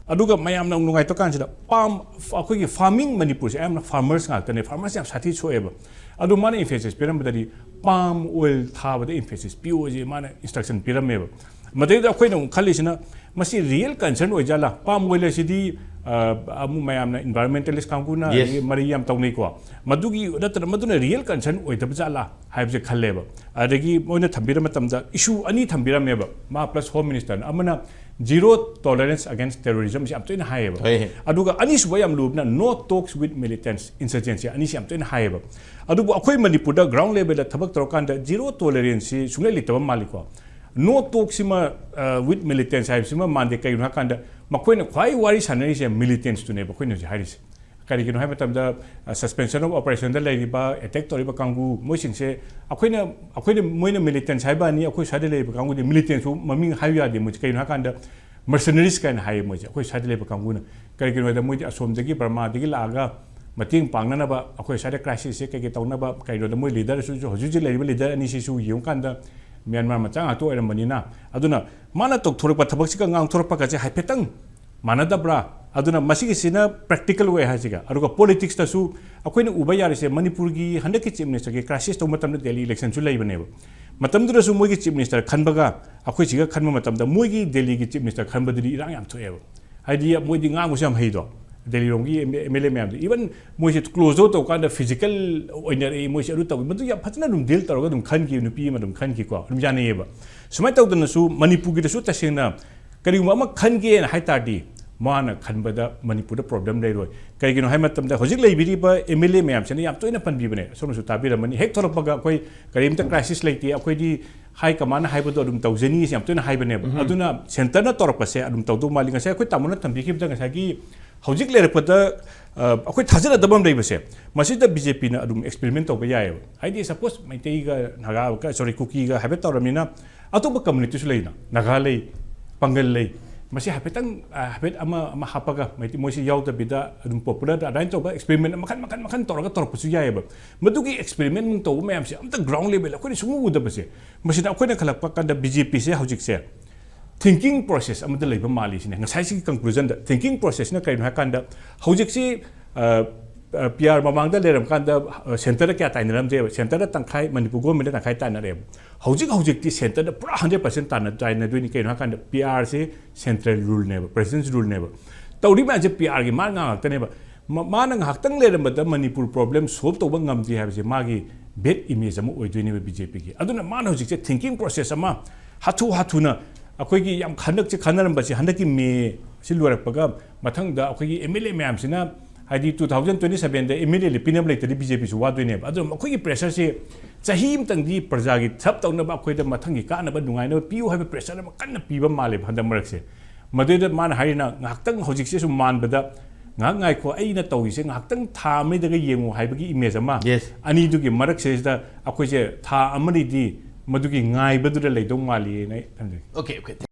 ꯑꯗꯨꯒ ꯃꯌꯥꯝꯅ ꯅꯨꯡꯉꯥꯏꯇ ꯀꯥꯟꯁꯤꯗ ꯄꯥꯝ, ꯑꯩꯈꯣꯏꯒꯤ ꯐꯥꯔꯃꯤꯡ, ꯃꯅꯤꯄꯨꯔꯁꯦ ꯑꯌꯥꯝꯕꯅ ꯐꯥꯔꯃꯔꯁ ꯉꯥꯛꯇꯅꯦ, ꯐꯥꯔꯃꯔꯁ ꯌꯥꯝ ꯁꯥꯊꯤ ꯁꯣꯛꯑꯦꯕ꯫ ꯑꯗꯨ ꯃꯥꯅ ꯏꯝꯐꯦꯁꯤꯁ ꯄꯤꯔꯝꯕꯗꯗꯤ ꯄꯥꯝ ꯑꯣꯏꯜ ꯊꯥꯕꯗ ꯏꯝꯐꯦꯁꯤꯁ ꯄꯤꯌꯣꯁꯦ ꯃꯥꯅ ꯏꯟꯁꯇ꯭ꯔꯛꯁꯟ ꯄꯤꯔꯝꯃꯦꯕ꯫ ꯃꯗꯩꯗ ꯑꯩꯈꯣꯏꯅ ꯑꯃꯨꯛ ꯈꯜꯂꯤꯁꯤꯅ, ꯃꯁꯤ ꯔꯤꯌꯦꯜ ꯀꯟꯁꯔꯟ ꯑꯣꯏꯖꯥꯠꯂꯥ? ꯄꯥꯝ ꯑꯣꯏꯜ ꯑꯁꯤꯗꯤ, ꯑ, ꯑꯃꯨꯛ ꯃꯌꯥꯝꯅ, ꯏꯟꯚꯥꯏꯔꯣꯟꯃꯦꯟꯇꯦꯂꯤꯁ ꯀꯥꯡꯕꯨꯅ, yes, ꯑꯗꯒꯤ ꯃꯔꯩ ꯌꯥꯝ ꯇꯧꯅꯩꯀꯣ꯫ ꯃꯗꯨꯒꯤ ꯅꯠꯇꯅ ꯃꯗꯨꯅ ꯔꯤꯌꯦꯜ ꯀꯟꯁꯔꯟ ꯑꯣꯏꯗꯕ ꯖꯥꯠꯂꯥ ꯍꯥꯏꯕꯁꯦ ꯈꯜꯂꯦꯕ꯫ ꯑꯗꯒꯤ ꯃꯣꯏꯅ ꯊꯝꯕꯤꯔ ꯃꯇꯝꯗ ꯏꯁꯨ ꯑꯅꯤ ꯊꯝꯕꯤꯔꯝꯃꯦꯕ, ꯃꯥ ꯄ꯭ꯂꯁ ꯍꯣꯝ ꯃꯤꯅꯤꯁꯇꯔꯅ꯫ ꯑꯃꯅ zero tolerance against terrorism ꯁꯤ ꯌꯥꯝ ꯇꯣꯏꯅ ꯍꯥꯏꯌꯦꯕ꯫ ꯍꯣꯏ꯫ ꯑꯗꯨꯒ ꯑꯅꯤꯁꯨꯕ ꯌꯥꯝ ꯂꯨꯕꯅ no talks with militants, insurgency, ꯑꯅꯤꯁꯤ ꯌꯥꯝ ꯇꯣꯏꯅ ꯍꯥꯏꯌꯦꯕ꯫ ꯑꯗꯨꯕꯨ ꯑꯩꯈꯣꯏ ꯃꯅꯤꯄꯨꯔꯗ ꯒ꯭ꯔꯥꯎꯟ ꯂꯦꯚꯦꯜꯗ ꯊꯕꯛ ꯇꯧꯔꯀꯥꯟꯗ ꯖꯤꯔꯣ ꯇꯣꯂꯔꯦꯟꯁꯁꯤ ꯁꯨꯡꯂꯩ ꯂꯩꯇꯕ ꯃꯥꯜꯂꯤꯀꯣ꯫ ꯅꯣ ꯇꯣꯛꯁꯤꯃ, ꯑ, with militants ꯍꯥꯏꯕꯁꯤꯃ ꯃꯥꯟꯗꯦ꯫ ꯀꯩꯒꯤꯅꯣ ꯍꯥꯏꯀꯥꯟꯗ ꯃꯈꯣꯏꯅ ꯈ꯭ꯋꯥꯏ ꯋꯥꯔꯤ ꯁꯥꯟꯅꯔꯤꯁꯦ ꯃꯤꯂꯤꯇꯦꯟꯁꯇꯨꯅꯦꯕ ꯑꯩꯈꯣꯏꯅ ꯍꯧꯖꯤꯛ ꯍꯥꯏꯔꯤꯁꯦ꯫ ꯀꯔꯤꯒꯤꯅꯣ ꯍꯥꯏꯕ ꯃꯇꯝꯗ, ꯑ, suspension of operation ꯗ ꯂꯩꯔꯤꯕ, ꯑꯦꯇꯦꯛ ꯇꯧꯔꯤꯕ ꯀꯥꯡꯕꯨ, ꯃꯣꯏꯁꯤꯡꯁꯦ ꯑꯩꯈꯣꯏꯅ, ꯑꯩꯈꯣꯏꯅ, ꯃꯣꯏꯅ ꯃꯤꯂꯤꯇꯦꯟꯁ ꯍꯥꯏꯕ ꯋꯥꯅꯤ, ꯑꯩꯈꯣꯏ ꯁ꯭ꯋꯥꯏꯗ ꯂꯩꯔꯤꯕ ꯀꯥꯡꯕꯨꯗꯤ ꯃꯤꯂꯤꯇꯦꯟꯁꯁꯨ ꯃꯃꯤꯡ ꯍꯥꯏꯕ ꯌꯥꯗꯦ ꯃꯣꯏꯁꯦ꯫ ꯀꯩꯒꯤꯅꯣ ꯍꯥꯏꯀꯥꯟꯗ ꯃꯔꯁꯅꯔꯤꯁ ꯀꯥꯏꯅ ꯍꯥꯏꯌꯦ ꯃꯣꯏꯁꯦ, ꯑꯩꯈꯣꯏ ꯁ꯭ꯋꯥꯏꯗ ꯂꯩꯕ ꯀꯥꯡꯕꯨꯅ꯫ ꯀꯔꯤꯒꯤꯅꯣ ꯍꯥꯏꯗ ꯃꯣꯏꯗꯤ ꯑꯁꯣꯝꯗꯒꯤ, ꯕꯔꯃꯥꯗꯒꯤ ꯂꯥꯛꯑꯒ ꯃꯇꯦꯡ ꯄꯥꯡꯅꯅꯕ, ꯑꯩꯈꯣꯏ ꯁ꯭ꯋꯥꯏꯗ ꯀ꯭ꯔꯥꯏꯁꯤꯁꯁꯦ ꯀꯩꯀꯩ ꯇꯧꯅꯕ, ꯀꯩꯅꯣꯗ ꯃꯣꯏ ꯂꯤꯗꯔꯁꯤꯁꯨ, ꯍꯧꯖꯤꯛ ꯍꯧꯖꯤꯛ ꯂꯩꯔꯤꯕ ꯂꯤꯗꯔ ꯑꯅꯤꯁꯤꯁꯨ ꯌꯦꯡꯉꯨꯀꯥꯟꯗ ꯃ꯭ꯌꯥꯟꯃꯥꯔ ꯃꯆꯥ ꯉꯥꯛꯇ ꯑꯣꯏꯔꯝꯕꯅꯤꯅ꯫ ꯑꯗꯨꯅ ꯃꯥꯅ ꯇꯧꯊꯣꯔꯛꯄ ꯊꯕꯛꯁꯤꯒ ꯉꯥꯡꯊꯣꯔꯛꯄꯒꯁꯦ ꯍꯥꯏꯐꯦꯠꯇꯪ ꯃꯥꯟꯅꯗꯕ꯭ꯔꯥ? ꯑꯗꯨꯅ ꯃꯁꯤꯒꯤꯁꯤꯅ ꯄ꯭ꯔꯦꯛꯇꯤꯀꯦꯜ ꯑꯣꯏ ꯍꯥꯏꯁꯤꯒ꯫ ꯑꯗꯨꯒ ꯄꯣꯂꯤꯇꯤꯛꯁꯇꯁꯨ ꯑꯩꯈꯣꯏꯅ ꯎꯕ ꯌꯥꯔꯤꯁꯦ, ꯃꯅꯤꯄꯨꯔꯒꯤ ꯍꯟꯗꯛꯀꯤ ꯆꯤꯐ ꯃꯤꯅꯤꯁꯇꯔꯒꯤ ꯀ꯭ꯔꯥꯏꯁꯤꯁ ꯇꯧꯕ ꯃꯇꯝꯗ ꯗꯦꯜꯂꯤ ꯏꯂꯦꯛꯁꯟꯁꯨ ꯂꯩꯕꯅꯦꯕ꯫ ꯃꯇꯝꯗꯨꯗꯁꯨ ꯃꯣꯏꯒꯤ ꯆꯤꯐ ꯃꯤꯅꯤꯁꯇꯔ ꯈꯟꯕꯒ ꯑꯩꯈꯣꯏ ꯁꯤꯒ ꯈꯟꯕ ꯃꯇꯝꯗ ꯃꯣꯏꯒꯤ ꯗꯦꯜꯂꯤꯒꯤ ꯆꯤꯐ ꯃꯤꯅꯤꯁꯇꯔ ꯈꯟꯕꯗꯨꯗꯤ ꯏꯔꯥꯡ ꯌꯥꯝ ꯊꯣꯛꯑꯦꯕ꯫ ꯍꯥꯏꯗꯤ ꯃꯣꯏꯗꯤ ꯉꯥꯡꯕꯁꯨ ꯌꯥꯝ ꯍꯩꯗꯣ, ꯗꯦꯜꯂꯤꯔꯣꯝꯒꯤ ꯑꯦꯝ ꯑꯦꯜ ꯑꯦ ꯃꯌꯥꯝꯗꯣ꯫ ꯏꯚꯟ ꯃꯣꯏꯁꯦ ꯀ꯭ꯂꯣꯖ ꯑꯣꯐ ꯇꯧꯀꯥꯟꯗ ꯐꯤꯖꯤꯀꯦꯜ ꯑꯣꯏꯅꯔꯛꯏ, ꯃꯣꯏꯁꯦ ꯑꯗꯨ ꯇꯧꯏ, ꯃꯗꯨ ꯌꯥꯝ ꯐꯖꯅ ꯑꯗꯨꯝ ꯗꯤꯜ ꯇꯧꯔꯒ ꯑꯗꯨꯝ ꯈꯟꯈꯤ, ꯅꯨꯄꯤ ꯑꯃ ꯑꯗꯨꯝ ꯈꯟꯈꯤꯀꯣ, ꯑꯗꯨꯝ ꯌꯥꯅꯩꯌꯦꯕ꯫ ꯁꯨꯃꯥꯏꯅ ꯇꯧꯗꯅꯁꯨ ꯃꯅꯤꯄꯨꯔꯒꯤꯗꯁꯨ ꯇꯁꯦꯡꯅ ꯀꯔꯤꯒꯨꯝꯕ ꯑꯃ ꯈꯟꯒꯦꯅ ꯍꯥꯏ ꯇꯥꯔꯗꯤ, ꯃꯥꯅ ꯈꯟꯕꯗ ꯃꯅꯤꯄꯨꯔꯗ ꯄ꯭ꯔꯣꯕ꯭ꯂꯦꯝ ꯂꯩꯔꯣꯏ꯫ ꯀꯩꯒꯤꯅꯣ ꯍꯥꯏ ꯃꯇꯝꯗ, ꯍꯧꯖꯤꯛ ꯂꯩꯕꯤꯔꯤꯕ ꯑꯦꯝ ꯑꯦꯜ ꯑꯦ ꯃꯌꯥꯝꯁꯤꯅ ꯌꯥꯝ ꯇꯣꯏꯅ ꯄꯟꯕꯤꯕꯅꯦ, ꯁꯣꯝꯅꯁꯨ ꯇꯥꯕꯤꯔꯝꯃꯅꯤ, ꯍꯦꯛ ꯊꯣꯛꯂꯛꯄꯒ ꯑꯩꯈꯣꯏ ꯀꯔꯤꯝꯇ ꯀ꯭ꯔꯥꯏꯁꯤꯁ ꯂꯩꯇꯦ, ꯑꯩꯈꯣꯏꯗꯤ ꯍꯥꯏ ꯀꯃꯥꯟꯅ ꯍꯥꯏꯕꯗꯣ ꯑꯗꯨꯝ ꯇꯧꯖꯅꯤ, ꯌꯥꯝ ꯇꯣꯏꯅ ꯍꯥꯏꯕꯅꯦꯕ꯫ ꯑꯗꯨꯅ ꯁꯦꯟꯇꯔꯅ ꯇꯧꯔꯛꯄꯁꯦ ꯑꯗꯨꯝ ꯇꯧꯗꯧ ꯃꯥꯜꯂꯤ꯫ ꯉꯁꯥꯏ ꯑꯩꯈꯣꯏ ꯇꯥꯃꯣꯅ ꯊꯝꯕꯤꯈꯤꯕꯗ, ꯉꯁꯥꯏꯒꯤ ꯍꯧꯖꯤꯛ ꯂꯩꯔꯛꯄꯗ, ꯑ, ꯑꯩꯈꯣꯏ ꯊꯥꯖꯅꯗꯕ ꯑꯃ ꯂꯩꯕꯁꯦ, ꯃꯁꯤꯗ ꯕꯤ ꯖꯦ ꯄꯤꯅ ꯑꯗꯨꯝ ꯑꯦꯛꯁꯄꯦꯔꯤꯃꯦꯟ ꯇꯧꯕ ꯌꯥꯏꯑꯕ꯫ ꯍꯥꯏꯗꯤ, ꯁꯄꯣꯁ, ꯃꯩꯇꯩꯒ, ꯅꯥꯒꯥꯒ, ꯁꯣꯔꯤ, ꯀꯨꯀꯤꯒ ꯍꯥꯏꯐꯦꯠ ꯇꯧꯔꯕꯅꯤꯅ, ꯑꯇꯣꯞꯄ ꯀꯝꯃꯨꯅꯤꯇꯤꯁꯨ ꯂꯩꯅ, ꯅꯥꯒꯥ ꯂꯩ, ꯄꯥꯡꯒꯜ ꯂꯩ, ꯃꯁꯤ ꯍꯥꯏꯐꯦꯠꯇꯪ, ꯑ, ꯍꯥꯏꯐꯦꯠ ꯑꯃ, ꯑꯃ ꯍꯥꯞꯄꯒ, ꯃꯩꯇꯩ, ꯃꯣꯏꯁꯤ ꯌꯥꯎꯗꯕꯤꯗ ꯑꯗꯨꯝ ꯄꯣꯄꯨꯂꯔꯗ ꯑꯗꯨꯃꯥꯏꯅ ꯇꯧꯕ ꯑꯦꯛꯁꯄꯦꯔꯤꯃꯦꯟ ꯃꯈꯟ, ꯃꯈꯟ, ꯃꯈꯟ ꯇꯧꯔꯒ ꯇꯧꯔꯛꯄꯁꯨ ꯌꯥꯏꯑꯕ꯫ ꯃꯗꯨꯒꯤ ꯑꯦꯛꯁꯄꯦꯔꯤꯃꯦꯟ ꯇꯧꯕ ꯃꯌꯥꯝꯁꯦ ꯑꯝꯇ ꯒ꯭ꯔꯥꯎꯟ ꯂꯦꯚꯦꯜ ꯑꯩꯈꯣꯏꯅ ꯁꯨꯡꯎ ꯎꯗꯕꯁꯦ, ꯃꯁꯤꯗ ꯑꯩꯈꯣꯏꯅ ꯈꯜꯂꯛꯄ ꯀꯥꯟꯗ ꯕꯤ ꯖꯦ ꯄꯤꯁꯦ ꯍꯧꯖꯤꯛꯁꯦ ꯊꯤꯡꯀꯤꯡ ꯄ꯭ꯔꯣꯁꯦꯁ ꯑꯃꯗ ꯂꯩꯕ ꯃꯥꯜꯂꯤ ꯁꯤꯅꯦ꯫ ꯉꯁꯥꯏꯁꯤꯒꯤ ꯀꯟꯀ꯭ꯂꯨꯖꯟꯗ ꯊꯤꯡꯀꯤꯡ ꯄ꯭ꯔꯣꯁꯦꯁꯅ ꯀꯔꯤꯅꯣ ꯍꯥꯏ ꯀꯥꯟꯗ, ꯍꯧꯖꯤꯛꯁꯤ, ꯑ, ꯑ, ꯄꯤ ꯑꯥꯔ ꯃꯃꯥꯡꯗ ꯂꯩꯔꯝ ꯀꯥꯟꯗ, ꯑ, ꯁꯦꯟꯇꯔꯗ ꯀꯌꯥ ꯇꯥꯏꯅꯔꯝꯗꯦꯕ, ꯁꯦꯟꯇꯔꯗ ꯇꯪꯈꯥꯏ, ꯃꯅꯤꯄꯨꯔ ꯒꯣꯔꯃꯦꯟꯗ ꯇꯪꯈꯥꯏ ꯇꯥꯏꯅꯔꯦꯕ꯫ ꯍꯧꯖꯤꯛ ꯍꯧꯖꯤꯛꯇꯤ ꯁꯦꯟꯇꯔꯗ ꯄꯨꯔꯥ ꯍꯟꯗ꯭ꯔꯦꯠ ꯄꯥꯔꯁꯦꯟ ꯇꯥꯏꯅꯗꯣꯏꯅꯤ꯫ ꯀꯩꯅꯣ ꯍꯥꯏ ꯀꯥꯟꯗ, ꯄꯤ ꯑꯥꯔꯁꯤ ꯁꯦꯟꯇ꯭ꯔꯦꯜ ꯔꯨꯜꯅꯦꯕ, ꯄ꯭ꯔꯦꯁꯤꯗꯦꯟꯁ ꯔꯨꯜꯅꯦꯕ꯫ ꯇꯧꯔꯤ ꯃꯌꯥꯝꯁꯦ ꯄꯤ ꯑꯥꯔꯒꯤ ꯃꯥ ꯉꯥꯛꯇꯅꯦꯕ꯫ ꯃ-, ꯃꯥꯅ ꯉꯥꯏꯍꯥꯛꯇꯪ ꯂꯩꯔꯝꯕꯗ ꯃꯅꯤꯄꯨꯔ ꯄ꯭ꯔꯣꯕ꯭ꯂꯦꯝ ꯁꯣꯜꯕ ꯇꯧꯕ ꯉꯝꯗꯦ ꯍꯥꯏꯕꯁꯦ ꯃꯥꯒꯤ ꯕꯦꯗ ꯏꯃꯦꯖ ꯑꯃ ꯑꯣꯏꯗꯣꯏꯅꯦꯕ ꯕꯤ ꯖꯦ ꯄꯤꯒꯤ꯫ ꯑꯗꯨꯅ ꯃꯥꯅ ꯍꯧꯖꯤꯛꯁꯦ ꯊꯤꯡꯀꯤꯡ ꯄ꯭ꯔꯣꯁꯦꯁ ꯑꯃ ꯍꯥꯊꯨ ꯍꯥꯊꯨꯅ, ꯑꯩꯈꯣꯏꯒꯤ ꯌꯥꯝ ꯍꯟꯗꯛꯁꯦ ꯈꯟꯅꯔꯝꯕꯁꯦ, ꯍꯟꯗꯛꯀꯤ ꯃꯦ ꯁꯤ ꯂꯣꯏꯔꯛꯄꯒ ꯃꯊꯪꯗ ꯑꯩꯈꯣꯏꯒꯤ ꯑꯦꯝ ꯑꯦꯜ ꯑꯦ ꯃꯌꯥꯝꯁꯤꯅ, ꯍꯥꯏꯗꯤ, ꯇꯨ ꯊꯥꯎꯖꯟ ꯇ꯭ꯋꯦꯟꯇꯤ ꯁꯕꯦꯟꯗ ꯑꯦꯝ ꯑꯦꯜ ꯑꯦ ꯄꯤꯅꯕ ꯂꯩꯇ꯭ꯔꯗꯤ ꯕꯤ ꯖꯦ ꯄꯤꯁꯨ ꯋꯥꯗꯣꯏꯅꯦꯕ꯫ ꯑꯗꯨꯅ ꯑꯩꯈꯣꯏꯒꯤ ꯄ꯭ꯔꯦꯁꯔꯁꯦ ꯆꯍꯤ ꯑꯃꯇꯪꯗꯤ ꯄ꯭ꯔꯖꯥꯒꯤ ꯊꯕꯛ ꯇꯧꯅꯕ, ꯑꯩꯈꯣꯏꯗ ꯃꯊꯪꯒꯤ ꯀꯥꯟꯅꯕ ꯅꯨꯡꯉꯥꯏꯅꯕ ꯄꯤꯌꯨ ꯍꯥꯏꯕ ꯄ꯭ꯔꯦꯁꯔ ꯑꯃ ꯀꯟꯅ ꯄꯤꯕ ꯃꯥꯜꯂꯦꯕ ꯍꯟꯗꯛ ꯃꯔꯛꯁꯦ꯫ ꯃꯗꯨꯗ ꯃꯥꯅ ꯍꯥꯏꯔꯤꯅ, "ꯉꯥꯏꯍꯥꯛꯇꯪ ꯍꯧꯖꯤꯛꯁꯦ ꯁꯨꯝ ꯃꯥꯟꯕꯗ, ꯉꯥꯏꯍꯥꯛ ꯉꯥꯏꯈꯣ, ꯑꯩꯅ ꯇꯧꯔꯤꯁꯦ ꯉꯥꯏꯍꯥꯛꯇꯪ ꯊꯥ ꯑꯃꯅꯤꯗꯒ ꯌꯦꯡꯉꯨ" ꯍꯥꯏꯕꯒꯤ ꯏꯃꯦꯖ ꯑꯃ꯫ Yes. ꯑꯅꯤꯗꯨꯒꯤ ꯃꯔꯛꯁꯤꯗ ꯑꯩꯈꯣꯏꯁꯦ ꯊꯥ ꯑꯃꯅꯤꯗꯤ ꯃꯗꯨꯒꯤ ꯉꯥꯏꯕꯗꯨꯗ ꯂꯩꯗꯧ ꯃꯥꯜꯂꯤꯅ ꯑꯩ ꯊꯝꯖꯒꯦ꯫ Okay, okay.